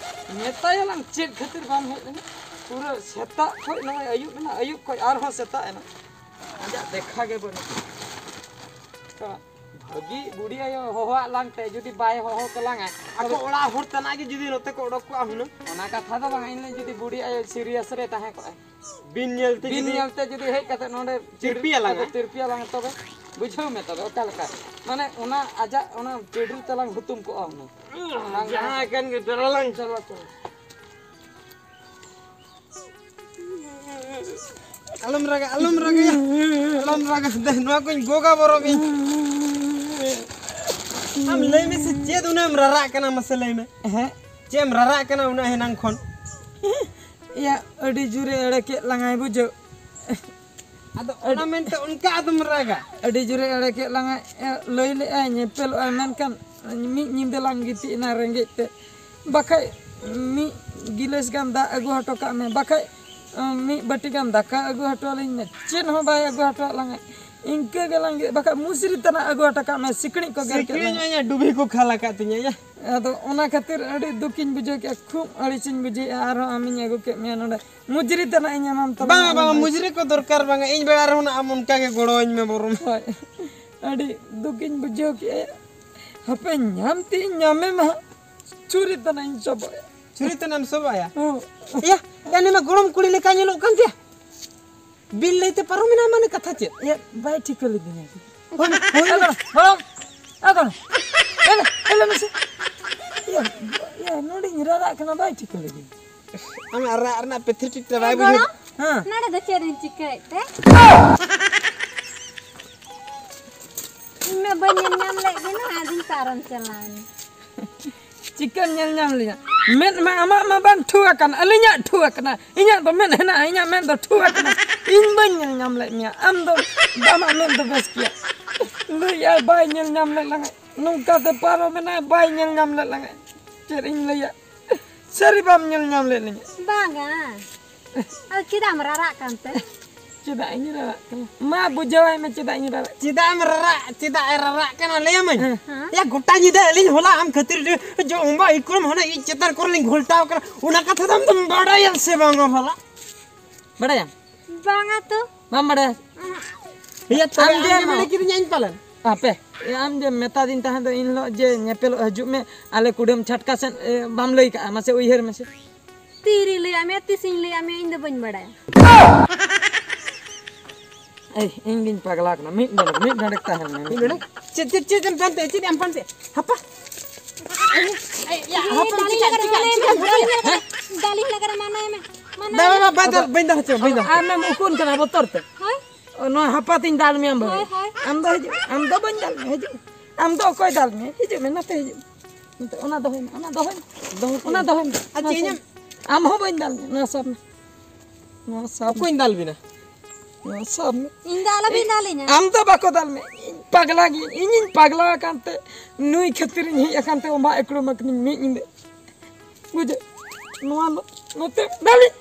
ᱢᱮᱛᱟᱭᱟᱞᱟᱝ ᱪᱮᱫ ᱠᱷᱟᱹᱛᱤᱨ ᱵᱟᱢ ᱦᱮᱡ ᱞᱮᱱᱟ? ᱯᱩᱨᱟᱹ ᱥᱮᱛᱟᱜ ᱠᱷᱚᱱ ᱱᱚᱜᱼᱚᱭ ᱟᱹᱭᱩᱵ ᱮᱱᱟ, ᱟᱹᱭᱩᱵ ᱠᱷᱚᱱ ᱟᱨᱦᱚᱸ ᱥᱮᱛᱟᱜ ᱮᱱᱟ, ᱟᱡᱟᱜ ᱫᱮᱠᱷᱟ ᱜᱮ ᱵᱟᱹᱱᱩᱜ᱾ ᱵᱩᱰᱷᱤ ᱟᱭᱳ ᱦᱚᱦᱚᱣᱟᱜ ᱞᱟᱝ ᱛᱮ, ᱡᱩᱫᱤ ᱵᱟᱭ ᱦᱚᱦᱚ ᱠᱟᱞᱟᱝᱟ, ᱟᱠᱚ ᱚᱲᱟᱜ ᱦᱚᱲ ᱛᱟᱱᱟᱜ ᱜᱮ ᱡᱩᱫᱤ ᱱᱚᱛᱮ ᱠᱚ ᱚᱰᱚᱠ ᱠᱚᱜᱼᱟ ᱦᱩᱱᱟᱹᱝ᱾ ᱚᱱᱟ ᱠᱟᱛᱷᱟ ᱫᱚ ᱵᱟᱝ, ᱤᱧ ᱞᱟᱹᱭ ᱡᱩᱫᱤ ᱵᱩᱰᱷᱤ ᱟᱭᱳ ᱥᱤᱨᱤᱭᱟᱥ ᱨᱮ ᱛᱟᱦᱮᱸ ᱠᱚᱜᱼᱟᱭ᱾ ᱵᱤᱱ ᱧᱮᱞ ᱛᱮ ᱵᱤᱱ ᱡᱩᱫᱤ ᱧᱮᱞ ᱛᱮ ᱡᱩᱫᱤ ᱦᱮᱡ ᱠᱟᱛᱮ ᱱᱚᱰᱮ ᱛᱤᱨᱯᱤᱭᱟᱞᱟᱝ ᱟᱭ᱾ ᱛᱤᱨᱯᱤᱭᱟᱞᱟᱝ ᱛᱚᱵᱮ ᱵᱩᱡᱷᱟᱹᱣ ᱢᱮ ᱛᱚᱵᱮ ᱚᱠᱟ ᱞᱮᱠᱟ? ᱢᱟᱱᱮ ᱚᱱᱟ ᱟᱡᱟᱜ ᱚᱱᱟ ᱪᱟᱹᱰᱨᱤ ᱛᱮᱞᱟᱝ ᱦᱩᱛᱩᱢ ᱠᱚᱜᱼᱟ ᱦᱩᱱᱟᱹᱝ᱾ ᱵᱟᱝ ᱡᱟᱦᱟᱸ ᱠᱟᱱ ᱜᱮ ᱫᱮᱞᱟ ᱞᱟᱝ ᱪᱟᱞᱟᱜ ᱠᱟᱱᱟ᱾ ᱟᱞᱚᱢ ᱨᱟᱜᱟ, ᱟᱞᱚᱢ ᱨᱟᱜᱟ, ᱟᱞᱚᱢ ᱨᱟᱜᱟ᱾ ᱫᱮ, ᱱᱚᱣᱟ ᱠᱚᱧ ᱜᱚᱜᱟ ᱵᱚᱨᱚᱢ ᱤᱧ᱾ ᱟᱢ ᱞᱟᱹᱭ ᱢᱮᱥᱮ, ᱪᱮᱫ ᱩᱱᱟᱹᱜ ᱮᱢ ᱨᱟᱨᱟᱜ ᱠᱟᱱᱟ? ᱢᱟᱥᱮ ᱞᱟᱹᱭ ᱢᱮ᱾ ᱦᱮᱸ? ᱪᱮᱫ ᱮᱢ ᱨᱟᱨᱟᱜ ᱠᱟᱱᱟ ᱩᱱᱟᱹᱜ ᱮᱱᱟᱝ ᱠᱷᱚᱱ? ᱮᱭᱟ, ᱟᱹᱰᱤ ᱡᱳᱨᱮ ᱮᱲᱮ ᱠᱮᱫ ᱞᱟᱝᱟᱭ ᱵᱩᱡᱷᱟᱹᱣ᱾ ᱟᱫᱚ ᱚᱱᱟ ᱢᱮᱱᱛᱮ ᱚᱱᱠᱟ ᱟᱫᱚᱢ ᱨᱟᱜᱟ? ᱟᱹᱰᱤ ᱡᱳᱨᱮ ᱮᱲᱮ ᱠᱮᱫ ᱞᱟᱝᱟᱭ, ᱮ, ᱞᱟᱹᱭ ᱞᱮᱫᱼᱟᱭ ᱧᱮᱯᱮᱞᱚᱜᱼᱟᱭ, ᱢᱮᱱᱠᱷᱟᱱ ᱢᱤᱫ ᱧᱤᱫᱟᱹ ᱞᱟᱝ ᱜᱤᱛᱤᱡ ᱮᱱᱟ ᱨᱮᱸᱜᱮᱡ ᱛᱮ᱾ ᱵᱟᱠᱷᱟᱡ ᱢᱤᱫ ᱜᱤᱞᱟᱹᱥ ᱜᱟᱱ ᱫᱟᱜ ᱟᱹᱜᱩ ᱦᱚᱴᱚ ᱠᱟᱜ ᱢᱮ, ᱵᱟᱠᱷᱟᱡ, ᱮ, ᱢᱤᱫ ᱵᱟᱹᱴᱤ ᱜᱟᱱ ᱫᱟᱠᱟ ᱟᱹᱜᱩ ᱦᱚᱴᱚ ᱟᱹᱞᱤᱧ ᱢᱮ᱾ ᱪᱮᱫ ᱦᱚᱸ ᱵᱟᱭ ᱟᱹᱜᱩ ᱦᱚᱴᱚ ᱟᱫ ᱞᱟᱝᱟ᱾ ᱤᱱᱠᱟᱹ ᱜᱮᱞᱟᱝ ᱜᱤᱛᱤᱡ, ᱵᱟᱠᱷᱟᱡ ᱢᱩᱥᱨᱤ ᱛᱟᱱᱟᱜ ᱟᱹᱜᱩ ᱦᱚᱴᱚ ᱠᱟᱜ ᱢᱮ, ᱥᱤᱠᱲᱤᱡ ᱠᱚ ᱜᱮᱨ ᱠᱮᱫ ᱥᱤᱠᱲᱤᱡ ᱞᱟᱝᱟ᱾ ᱢᱟ ᱤᱧᱟᱹᱜ ᱰᱩᱵᱷᱤ ᱠᱚ ᱠᱷᱟᱞ ᱟᱠᱟᱫ ᱛᱤᱧᱟᱹ, ᱭᱟ᱾ ᱟᱫᱚ ᱚᱱᱟ ᱠᱷᱟᱹᱛᱤᱨ ᱟᱹᱰᱤ ᱫᱩᱠᱤᱧ ᱵᱩᱡᱷᱟᱹᱣ ᱠᱮᱜᱼᱟ, ᱠᱷᱩᱵ ᱟᱹᱲᱤᱥᱤᱧ ᱵᱩᱡᱷᱟᱹᱣᱮᱜᱼᱟ᱾ ᱟᱨᱦᱚᱸ ᱟᱢᱤᱧ ᱟᱹᱜᱩ ᱠᱮᱫ ᱢᱮᱭᱟ ᱱᱚᱰᱮ, ᱢᱩᱡᱽᱨᱤ ᱛᱟᱱᱟᱜ ᱤᱧ ᱮᱢᱟᱢ ᱛᱟᱞᱟᱝᱟ᱾ ᱵᱟᱝᱟ, ᱵᱟᱝᱟ, ᱟᱢ ᱢᱩᱡᱽᱨᱤ ᱠᱚ ᱫᱚᱨᱠᱟᱨ ᱵᱟᱝᱟ, ᱤᱧ ᱵᱮᱲᱟ ᱨᱮᱦᱚᱸ ᱱᱟᱜ ᱟᱢ ᱚᱱᱠᱟ ᱜᱮ ᱜᱚᱲᱚᱣᱟᱹᱧ ᱢᱮ ᱵᱚᱨᱚᱝ᱾ ᱦᱳᱭ, ᱟᱹᱰᱤ ᱫᱩᱠᱤᱧ ᱵᱩᱡᱷᱟᱹᱣ ᱠᱮᱜᱼᱟ᱾ ᱦᱟᱯᱮ ᱧᱟᱢ ᱛᱮ ᱤᱧ ᱧᱟᱢᱮ ᱢᱟ, ᱪᱷᱩᱨᱤ ᱛᱟᱱᱟᱜ ᱤᱧ ᱥᱚᱵᱚᱜᱼᱟ᱾ ᱪᱷᱩᱨᱤ ᱛᱟᱱᱟᱜ ᱮᱢ ᱥᱚᱵᱚᱜᱼᱟ? ᱦᱚᱸ᱾ ᱮᱭᱟ, ᱮ, ᱩᱱᱤ ᱢᱟ ᱜᱚᱲᱚᱢ ᱠᱩᱲᱤ ᱞᱮᱠᱟ ᱧᱮᱞᱚᱜ ᱠᱟᱱ ᱛᱮ᱾ ᱵᱤᱱ ᱞᱟᱹᱭᱛᱮ ᱯᱟᱨᱚᱢᱮᱱᱟ ᱢᱟᱱᱮ ᱠᱟᱛᱷᱟ ᱪᱮᱫ? ᱮ, ᱵᱟᱭ ᱴᱷᱤᱠᱟᱹ ᱞᱤᱫᱤᱧᱟ᱾ ᱦᱳᱭ, ᱦᱳᱭ᱾ ᱮ, ᱜᱚᱲᱚᱢ, ᱜᱚᱲᱚᱢ, ᱮ, ᱜᱚᱲᱚᱢ᱾ ᱮ, ᱮ, ᱞᱟᱹᱭ ᱢᱮᱥᱮ᱾ ᱤᱭᱟᱹ, ᱤᱭᱟᱹ, ᱱᱚᱰᱮᱧ ᱨᱟᱨᱟᱜ ᱠᱟᱱᱟ, ᱵᱟᱭ ᱴᱷᱤᱠᱟᱹ ᱞᱤᱫᱤᱧᱟ᱾ ᱟᱢᱟᱜ ᱨᱟᱜ ᱨᱮᱱᱟᱜ ᱯᱮᱛᱷᱮᱴᱤᱠ ᱴᱟ ᱵᱟᱭ ᱮ, ᱵᱩᱡᱷᱟᱹᱣ᱾ ᱜᱚᱲᱚᱢ, ᱦᱮᱸ᱾ ᱱᱚᱰᱮ ᱫᱚ ᱪᱮᱫ ᱮᱢ ᱪᱤᱠᱟᱹᱭᱮᱫ ᱛᱮ? ᱤᱧ ᱢᱟ ᱵᱟᱹᱧ ᱧᱮᱞ ᱧᱟᱢ ᱞᱮᱫ ᱵᱤᱱᱟ, ᱟᱫᱚᱧ ᱯᱟᱨᱚᱢ ᱪᱟᱞᱟᱣᱮᱱᱟ᱾ ᱪᱤᱠᱟᱹᱢ ᱧᱮᱞ ᱧᱟᱢ ᱞᱤᱧᱟ? ᱢᱮᱫ ᱢᱟ ᱟᱢᱟᱜ ᱢᱟ ᱵᱟᱝ ᱴᱷᱩ ᱟᱠᱟᱱ, ᱟᱹᱞᱤᱧᱟᱜ ᱴᱷᱩ ᱟᱠᱟᱱᱟ᱾ ᱤᱧᱟᱜ ᱫᱚ ᱢᱮᱫ ᱦᱮᱱᱟᱜᱼᱟ, ᱤᱧᱟᱜ ᱢᱮᱫ ᱫᱚ ᱴᱷᱩ ᱟᱠᱟᱱᱟ᱾ ᱤᱧ ᱵᱟᱹᱧ ᱧᱮᱞ ᱧᱟᱢ ᱞᱮᱫ ᱢᱮᱭᱟ, ᱟᱢ ᱫᱚ ᱟᱢᱟᱜ ᱢᱮᱫ ᱫᱚ ᱵᱮᱥ ᱜᱮᱭᱟ᱾ ᱞᱟᱹᱭᱮᱜᱼᱟᱭ ᱵᱟᱭ ᱧᱮᱞ ᱧᱟᱢ ᱞᱮᱫ ᱞᱟᱝᱟ, ᱱᱚᱝᱠᱟᱛᱮ ᱯᱟᱨᱚᱢᱮᱱᱟᱭ, ᱵᱟᱭ ᱧᱮᱞ ᱧᱟᱢ ᱞᱮᱫ ᱞᱟᱝᱟ᱾ ᱪᱮᱫ ᱤᱧ ᱞᱟᱹᱭᱟ, ᱥᱟᱹᱨᱤ ᱵᱟᱢ ᱧᱮᱞ ᱧᱟᱢ ᱞᱮᱫ ᱞᱤᱧᱟ? ᱵᱟᱝᱟ᱾ ᱟᱫᱚ ᱪᱮᱫᱟᱜ ᱮᱢ ᱨᱟᱨᱟᱜ ᱠᱟᱱ ᱛᱮ? ᱪᱮᱫᱟᱜ ᱤᱧ ᱨᱟᱨᱟᱜ ᱠᱟᱱᱟ? ᱢᱟ ᱵᱩᱡᱷᱟᱹᱣᱟᱭ ᱢᱮ ᱪᱮᱫᱟᱜ ᱤᱧ ᱨᱟᱨᱟᱜ᱾ ᱪᱮᱫᱟᱜ ᱮᱢ ᱨᱟᱨᱟᱜ, ᱪᱮᱫᱟᱜ ᱮ ᱨᱟᱨᱟᱜ ᱠᱟᱱᱟ ᱞᱟᱹᱭᱟᱢᱟᱹᱧ? ᱦᱮᱸ᱾ ᱭᱟ, ᱜᱚᱴᱟ ᱧᱤᱫᱟᱹ ᱟᱹᱞᱤᱧ ᱦᱚᱞᱟ ᱟᱢ ᱠᱷᱟᱹᱛᱤᱨ ᱡᱚ ᱚᱢᱵᱟ ᱤᱠᱨᱚᱢ ᱦᱟᱱᱟ ᱤᱡ ᱪᱮᱛᱟᱱ ᱠᱚᱨᱮ ᱞᱤᱧ ᱜᱷᱚᱞᱴᱟᱣ ᱠᱟᱱᱟ, ᱚᱱᱟ ᱠᱟᱛᱷᱟ ᱫᱚ ᱟᱢ ᱫᱚᱢ ᱵᱟᱰᱟᱭᱟ ᱥᱮ ᱵᱟᱝᱟ ᱵᱷᱟᱞᱟ? ᱵᱟᱰᱟᱭᱟᱢ? ᱵᱟᱝᱟ ᱛᱚ᱾ ᱵᱟᱢ ᱵᱟᱰᱟᱭᱟ? ᱦᱮᱸ᱾ ᱭᱟ, ᱛᱚᱵᱮ ᱟᱢ ᱟᱢ ᱡᱮ ᱜᱮᱢ ᱢᱟ ᱮᱲᱮ ᱠᱤᱫᱤᱧᱟ ᱤᱧ ᱯᱟᱞᱮᱱ? ᱦᱟᱯᱮ, ᱮ, ᱟᱢ ᱡᱮ ᱢᱮᱛᱟᱫᱤᱧ ᱛᱟᱦᱮᱸ ᱫᱚ ᱤᱱ ᱦᱤᱞᱳᱜ ᱡᱮ ᱧᱮᱯᱮᱞᱚᱜ ᱦᱤᱡᱩᱜ ᱢᱮ ᱟᱞᱮ ᱠᱩᱰᱟᱹᱢ ᱪᱷᱟᱴᱠᱟ ᱥᱮᱫ, ᱮ, ᱵᱟᱢ ᱞᱟᱹᱭ ᱠᱟᱜᱼᱟ, ᱢᱟᱥᱮ ᱩᱭᱦᱟᱹᱨ ᱢᱮᱥᱮ᱾ ᱛᱤᱨᱮᱧ ᱞᱟᱹᱭᱟᱫ ᱢᱮᱭᱟ, ᱛᱤᱥᱤᱧ ᱞᱟᱹᱭᱟᱫ ᱢᱮᱭᱟ, ᱤᱧ ᱫᱚ ᱵᱟᱹᱧ ᱵᱟᱲᱟᱭᱟ᱾ ᱮᱭ, ᱤᱧ ᱜᱤᱧ ᱯᱟᱜᱽᱞᱟ ᱠᱟᱱᱟ᱾ ᱢᱤᱫ ᱰᱚᱸᱰᱮᱠ, ᱢᱤᱫ ᱰᱚᱸᱰᱮᱠ ᱛᱟᱦᱮᱸ ᱞᱮᱱᱟ᱾ ᱢᱤᱫ ᱰᱚᱸᱰᱮᱠ? ᱪᱮᱫ, ᱪᱮᱫ, ᱪᱮᱫ ᱮᱢ ᱯᱟᱱᱛᱮ? ᱪᱮᱫ ᱮᱢ ᱯᱟᱱᱛᱮ? ᱦᱟᱯᱟ᱾ ᱮᱭ, ᱭᱟ, ᱦᱟᱯᱟ, ᱪᱮᱫ, ᱪᱮᱫ, ᱪᱮᱫ, ᱪᱮᱫ, ᱪᱮᱫ, ᱪᱮᱫ? ᱫᱟᱞᱤᱧ ᱞᱟᱜᱟ ᱨᱮ ᱢᱟᱱᱟᱭ ᱢᱮ, ᱢᱟᱱᱟᱭ ᱫᱟᱫᱟ, ᱢᱮ᱾ ᱵᱟᱭ ᱫᱟᱞ, ᱵᱟᱹᱧ ᱫᱟᱞ ᱦᱚᱪᱚ, ᱵᱟᱹᱧ ᱫᱟᱞ᱾ ᱟᱢᱮᱢ ᱩᱠᱩᱱ ᱠᱟᱱᱟ ᱵᱚᱛᱚᱨ ᱛᱮ᱾ ᱦᱳᱭ᱾ ᱱᱚᱣᱟ ᱦᱟᱯᱟ ᱛᱤᱧ ᱫᱟᱞ ᱢᱮᱭᱟ ᱵᱟᱹᱵᱩ᱾ ᱦᱳᱭ, ᱦᱳᱭ᱾ ᱟᱢ ᱫᱚ ᱦᱤᱡᱩᱜ, ᱟᱢ ᱫᱚ ᱵᱟᱹᱧ ᱫᱟᱞ ᱢᱮᱭᱟ, ᱦᱤᱡᱩᱜ ᱢᱮ᱾ ᱟᱢ ᱫᱚ ᱚᱠᱚᱭ ᱫᱟᱞ ᱢᱮᱭᱟ? ᱦᱤᱡᱩᱜ ᱢᱮ, ᱱᱚᱛᱮ ᱦᱤᱡᱩᱜ ᱢᱮ᱾ ᱱᱚᱛᱮ, ᱚᱱᱟ ᱫᱚᱦᱚᱭ ᱢᱮ, ᱚᱱᱟ ᱫᱚᱦᱚᱭ ᱢᱮ᱾ ᱫᱚᱦᱚ ᱠᱮᱫ᱾ ᱚᱱᱟ ᱫᱚᱦᱚᱭ ᱢᱮ᱾ ᱟᱪᱪᱷᱟ, ᱱᱚᱣᱟ ᱤᱧᱟᱹᱜ ᱥᱟᱵ ᱢᱮ᱾ ᱟᱢ ᱦᱚᱸ ᱵᱟᱹᱧ ᱫᱟᱞ ᱢᱮᱭᱟ, ᱱᱚᱣᱟ ᱥᱟᱵ ᱢᱮ᱾ ᱱᱚᱣᱟ ᱥᱟᱵ ᱢᱮ᱾ ᱚᱠᱚᱧ ᱫᱟᱞ ᱵᱤᱱᱟ? ᱱᱚᱣᱟ ᱥᱟᱵ ᱢᱮ᱾ ᱤᱧ ᱫᱚ ᱟᱞᱚᱵᱤᱱ ᱫᱟᱞᱤᱧᱟ᱾ ᱟᱢ ᱫᱚ ᱵᱟᱠᱚ ᱫᱟᱞ ᱢᱮ᱾ ᱤᱧ ᱯᱟᱜᱽᱞᱟ ᱜᱤᱭᱟᱹᱧ᱾ ᱤᱧᱤᱧ ᱯᱟᱜᱽᱞᱟ ᱟᱠᱟᱱ ᱛᱮ ᱱᱩᱭ ᱠᱷᱟᱹᱛᱤᱨ ᱤᱧ ᱦᱮᱡ ᱟᱠᱟᱱ ᱛᱮ ᱚᱱᱟ ᱮᱠᱲᱩᱢ ᱟᱹᱠᱷᱨᱤᱧ ᱢᱤᱫ ᱧᱤᱫᱟᱹ᱾ ᱵᱩᱡᱷᱟᱹᱣ? ᱱᱚᱣᱟ ᱫᱚ ᱱᱚᱛᱮ ᱫᱟᱞᱤᱧ,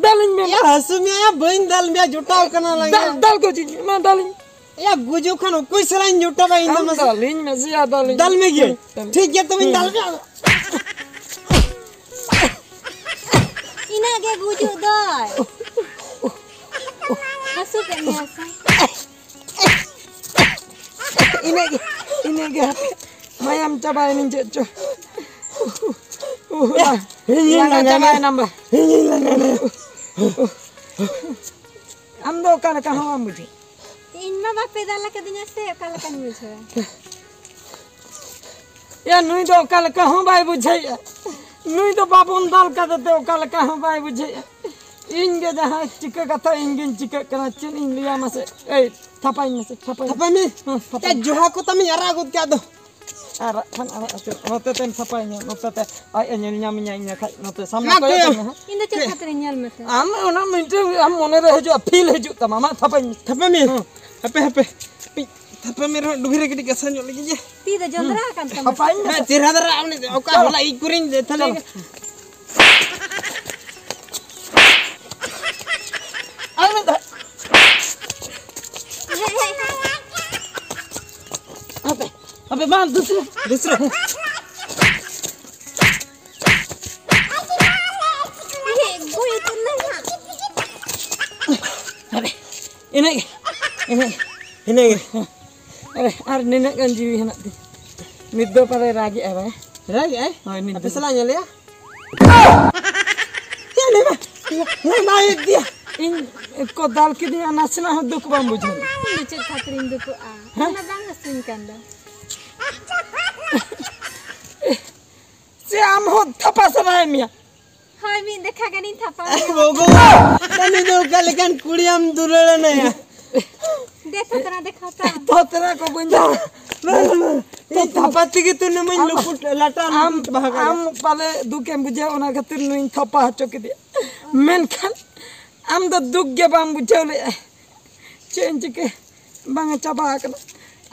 ᱫᱟᱞᱤᱧ ᱢᱮ᱾ ᱭᱟ, ᱦᱟᱹᱥᱩ ᱢᱮᱭᱟ, ᱭᱟ, ᱵᱟᱹᱧ ᱫᱟᱞ ᱢᱮᱭᱟ, ᱡᱚᱴᱟᱣ ᱠᱟᱱᱟ ᱞᱟᱝ ᱫᱟᱞ, ᱭᱟ᱾ ᱫᱟᱞ ᱜᱚᱡᱤᱧ ᱢᱮ, ᱢᱟ ᱫᱟᱞᱤᱧ᱾ ᱭᱟ, ᱜᱩᱡᱩᱜ ᱠᱷᱟᱱ ᱚᱠᱚᱭ ᱥᱟᱞᱟᱜ ᱤᱧ ᱡᱚᱴᱟᱣᱟ ᱤᱧ ᱫᱚ ᱟᱢ ᱢᱟᱥᱮ? ᱫᱟᱞᱤᱧ ᱢᱮ, ᱭᱟ, ᱫᱟᱞᱤᱧ᱾ ᱫᱟᱞ ᱢᱮ ᱜᱤᱭᱟᱹᱧ᱾ ᱦᱩᱸ᱾ ᱴᱷᱤᱠ ᱜᱮᱭᱟ, ᱛᱚᱵᱮᱧ ᱫᱟᱞ ᱢᱮᱭᱟ᱾ ᱤᱱᱟᱹᱜ ᱜᱮ ᱜᱩᱡᱩᱜ ᱫᱚᱭ᱾ ᱦᱟᱹᱥᱩ ᱠᱮᱫ ᱢᱮᱭᱟ ᱥᱮ? ᱤᱱᱟᱹᱜᱮ, ᱤᱱᱟᱹᱜᱮ, ᱦᱟᱯᱮ, ᱢᱟᱭᱟᱢ ᱪᱟᱵᱟᱭᱮᱱᱟᱹᱧ ᱪᱮᱫ ᱪᱚ᱾ ᱤᱧᱤᱧ ᱞᱟᱸᱜᱟ ᱞᱟᱸᱜᱟ ᱪᱟᱵᱟᱭᱮᱱᱟᱢ ᱵᱟ᱾ ᱤᱧᱤᱧ ᱞᱟᱸᱜᱟ ᱞᱟᱸᱜᱟ᱾ ᱟᱢ ᱫᱚ ᱚᱠᱟ ᱞᱮᱠᱟ ᱦᱚᱸ ᱵᱟᱢ ᱵᱩᱡᱷᱟᱹᱣ᱾ ᱤᱧ ᱢᱟ ᱵᱟᱯᱮ ᱫᱟᱞ ᱟᱠᱟᱫᱤᱧᱟ ᱥᱮ, ᱚᱠᱟ ᱞᱮᱠᱟᱧ ᱵᱩᱡᱷᱟᱹᱣᱟ? ᱭᱟ, ᱱᱩᱭ ᱫᱚ ᱚᱠᱟ ᱞᱮᱠᱟ ᱦᱚᱸ ᱵᱟᱭ ᱵᱩᱡᱷᱟᱹᱣᱮᱫᱼᱟ᱾ ᱱᱩᱭ ᱫᱚ ᱵᱟᱵᱚᱱ ᱫᱟᱞ ᱠᱟᱫᱮ ᱛᱮ ᱚᱠᱟ ᱞᱮᱠᱟ ᱦᱚᱸ ᱵᱟᱭ ᱵᱩᱡᱷᱟᱹᱣᱮᱫᱼᱟ᱾ ᱤᱧ ᱜᱮ ᱡᱟᱦᱟᱸ ᱪᱤᱠᱟᱹ ᱠᱟᱛᱷᱟ ᱤᱧ ᱜᱤᱧ ᱪᱤᱠᱟᱹᱜ ᱠᱟᱱᱟ, ᱪᱮᱫ ᱤᱧ ᱞᱟᱹᱭᱟ ᱢᱟᱥᱮ? ᱮᱭ, ᱛᱷᱟᱯᱟᱭᱤᱧ ᱢᱮᱥᱮ, ᱛᱷᱟᱯᱟᱭ ᱢᱮ᱾ ᱛᱷᱟᱯᱟᱭ ᱢᱮ? ᱦᱮᱸ, ᱛᱷᱟᱯᱟᱭ ᱮ, ᱢᱮ᱾ ᱡᱚᱦᱟ ᱠᱚ ᱛᱟᱢᱤᱧ ᱟᱨᱟᱜ ᱜᱚᱫ ᱠᱮᱫ ᱫᱚ᱾ ᱟᱨᱟᱜ ᱠᱷᱟᱱ ᱟᱨᱟᱜ ᱦᱚᱪᱚ, ᱱᱚᱛᱮ ᱛᱮᱢ ᱛᱷᱟᱯᱟᱭᱤᱧᱟ, ᱱᱚᱛᱮ ᱛᱮ ᱟᱡ ᱮ ᱧᱮᱞ ᱧᱟᱢᱤᱧᱟ, ᱤᱧ ᱠᱷᱟᱡ ᱱᱚᱛᱮ ᱥᱟᱢᱱᱟ ᱢᱟ ᱠᱚᱭᱚᱜ ᱠᱚᱭᱚᱜ᱾ ᱠᱟᱜ ᱢᱮ ᱦᱟᱸᱜ᱾ ᱤᱧ ᱫᱚ ᱪᱮᱫ ᱠᱷᱟᱹᱛᱤᱨᱤᱧ ᱧᱮᱞ ᱢᱮᱛᱮ? ᱟᱢ ᱚᱱᱟ ᱢᱤᱫᱴᱟᱝ ᱟᱢ ᱢᱚᱱᱮ ᱨᱮ ᱦᱤᱡᱩᱜᱼᱟ, ᱯᱷᱤᱞ ᱦᱤᱡᱩᱜ ᱛᱟᱢᱟ, ᱢᱟ ᱛᱷᱟᱯᱟᱭᱤᱧ ᱢᱮ᱾ ᱛᱷᱟᱯᱟᱭ ᱢᱮ᱾ ᱦᱮᱸ᱾ ᱦᱟᱯᱮ, ᱦᱟᱯᱮ᱾ ᱛᱷᱟᱯᱟ ᱢᱮ ᱨᱮᱦᱚᱸ ᱰᱩᱵᱷᱤ ᱨᱮ ᱠᱟᱹᱴᱤᱡ ᱜᱟᱥᱟᱣ ᱧᱚᱜ ᱞᱟᱹᱜᱤᱫ ᱡᱮ᱾ ᱛᱤ ᱫᱚ ᱡᱚᱸᱫᱽᱨᱟ ᱟᱠᱟᱱ ᱛᱟᱢᱟ᱾ ᱦᱟᱯᱟᱭᱤᱧ ᱢᱮ᱾ ᱦᱮᱸ, ᱪᱮᱦᱨᱟ ᱫᱷᱟᱨᱟ ᱟᱢ ᱚᱠᱟ ᱪᱚᱞᱚ᱾ ᱦᱚᱞᱟ ᱤᱡ ᱠᱚᱨᱮᱧ ᱛᱷᱟᱞᱮ᱾ ᱪᱚᱞᱚ᱾ ᱟᱨ ᱢᱤᱫ ᱫᱷᱟᱣ᱾ ᱦᱮᱸ, ᱦᱮᱸ, ᱦᱮᱸ᱾ ᱦᱟᱯᱮ, ᱦᱟᱯᱮ, ᱵᱟᱝ, ᱫᱩᱥᱨᱟᱹ᱾ ᱫᱩᱥᱨᱟᱹ᱾ ᱦᱮᱸ, ᱜᱚᱡ ᱩᱛᱟᱹᱨ ᱱᱟᱭ ᱦᱟᱸᱜ᱾ ᱦᱟᱯᱮ, ᱤᱱᱟᱹᱜᱮ, ᱤᱱᱟᱹᱜᱮ᱾ ᱤᱱᱟᱹᱜᱮ᱾ ᱟᱨ ᱱᱤᱱᱟᱹᱜ ᱜᱟᱱ ᱡᱤᱣᱤ ᱦᱮᱱᱟᱜ ᱛᱤᱧ᱾ ᱱᱤᱛ ᱫᱚ ᱯᱟᱞᱮ ᱨᱟᱜᱮᱜᱼᱟ ᱵᱟᱭ? ᱨᱟᱜᱮᱜᱼᱟᱭ? ᱦᱳᱭ, ᱱᱤᱛ ᱟᱯᱮ ᱫᱚ᱾ ᱥᱟᱞᱟᱜ ᱧᱮᱞᱮᱭᱟ? ᱪᱮᱫ ᱞᱟᱹᱭ ᱢᱮ? ᱞᱟᱹᱭ ᱢᱮ, ᱤᱭᱟᱹ, ᱤᱧ ᱠᱚ ᱫᱟᱞ ᱠᱤᱫᱤᱧᱟ, ᱱᱟᱥᱮᱱᱟᱜ ᱦᱚᱸ ᱫᱩᱠ ᱵᱟᱢ ᱵᱩᱡᱷᱟᱹᱣ ᱞᱮᱫᱟ? ᱤᱧ ᱫᱚ ᱪᱮᱫ ᱠᱷᱟᱹᱛᱤᱨᱤᱧ ᱫᱩᱠᱩᱜᱼᱟ? ᱦᱮᱸ? ᱚᱱᱟ ᱵᱟᱝ ᱦᱟᱹᱥᱩᱧ ᱠᱟᱱ ᱫᱚ᱾ ᱥᱮ ᱟᱢ ᱦᱚᱸ ᱛᱷᱟᱯᱟ ᱥᱟᱱᱟᱭᱮᱫ ᱢᱮᱭᱟ? ᱦᱳᱭ, ᱢᱤᱫ ᱫᱮᱠᱷᱟ ᱜᱟᱱᱤᱧ ᱛᱷᱟᱯᱟ ᱟᱭᱟ᱾ ᱜᱚᱜᱚ, ᱩᱱᱤ ᱫᱚ ᱚᱠᱟ ᱞᱮᱠᱟᱱ ᱠᱩᱲᱤᱭᱟᱢ ᱫᱩᱞᱟᱹᱲ ᱟᱱᱟᱭᱟ? ᱫᱮ ᱛᱷᱚᱛᱨᱟ ᱫᱮᱠᱷᱟᱣ ᱛᱟᱢ᱾ ᱛᱷᱚᱛᱨᱟ ᱠᱚ ᱵᱟᱹᱧ ᱫᱟᱞ᱾ ᱤᱧ ᱛᱷᱟᱯᱟ ᱛᱮᱜᱮ ᱛᱚ ᱱᱩᱢᱟᱹᱧ ᱟᱢ, ᱞᱩᱯᱩᱴ ᱞᱟᱴᱟ ᱟᱢ, ᱞᱩᱯᱩᱴ ᱵᱟᱦᱟ ᱠᱟᱭᱟ᱾ ᱟᱢ ᱯᱟᱞᱮ ᱫᱩᱠᱮᱢ ᱵᱩᱡᱷᱟᱹᱣ, ᱚᱱᱟ ᱠᱷᱟᱹᱛᱤᱨ ᱱᱩᱭᱤᱧ ᱛᱷᱟᱯᱟ ᱦᱚᱪᱚ ᱠᱮᱫᱮᱭᱟ᱾ ᱢᱮᱱᱠᱷᱟᱱ ᱟᱢ ᱫᱚ ᱫᱩᱠ ᱜᱮ ᱵᱟᱢ ᱵᱩᱡᱷᱟᱹᱣ ᱞᱮᱫᱼᱟ᱾ ᱪᱮᱫ ᱮᱢ ᱪᱤᱠᱟᱹ? ᱵᱟᱝ ᱮ ᱪᱟᱵᱟ ᱟᱠᱟᱱᱟ᱾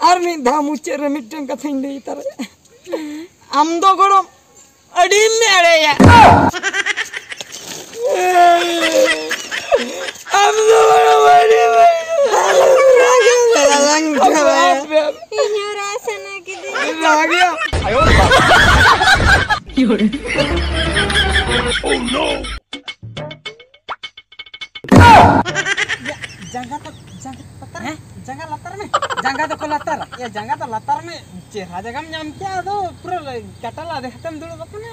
ᱟᱨ ᱢᱤᱫ ᱫᱷᱟᱣ ᱢᱩᱪᱟᱹᱫ ᱨᱮ ᱢᱤᱫᱴᱮᱱ ᱠᱟᱛᱷᱟᱧ ᱞᱟᱹᱭ ᱛᱟᱨᱟᱭᱟ᱾ ᱟᱢ ᱫᱚ ᱜᱚᱲᱚᱢ ᱟᱹᱰᱤᱢ ᱮᱲᱮᱭᱟ᱾ ᱟᱢ ᱫᱚ ᱜᱚᱲᱚᱢ ᱟᱹᱰᱤᱢ ᱮᱲᱮᱭᱟ᱾ ᱟᱞᱟᱝ ᱟᱯᱮ, ᱴᱷᱟᱲᱟᱭᱟ᱾ ᱟᱯᱮ, ᱟᱯᱮ᱾ ᱤᱧ ᱦᱚᱸ ᱨᱟᱜ ᱥᱟᱱᱟ ᱠᱤᱫᱤᱧᱟ᱾ ᱨᱟᱜᱮᱭᱟ᱾ ᱡᱟ-, ᱡᱟᱸᱜᱟ ᱛᱚ, ᱡᱟᱸᱜᱟ ᱞᱟᱛᱟᱨ ᱢᱮ᱾ ᱦᱮᱸ? ᱡᱟᱸᱜᱟ ᱞᱟᱛᱟᱨ ᱢᱮ᱾ ᱡᱟᱸᱜᱟ ᱫᱚᱠᱚ ᱞᱟᱛᱟᱨᱟ᱾ ᱮ, ᱡᱟᱸᱜᱟ ᱫᱚ ᱞᱟᱛᱟᱨ ᱢᱮ᱾ ᱪᱮᱦᱨᱟ ᱡᱟᱭᱜᱟᱢ ᱧᱟᱢ ᱠᱮᱜᱼᱟ, ᱟᱫᱚ ᱯᱩᱨᱟᱹ ᱠᱟᱴᱟ ᱞᱟᱫᱮ ᱠᱟᱛᱮᱢ ᱫᱩᱲᱩᱵ ᱟᱠᱟᱱᱟ᱾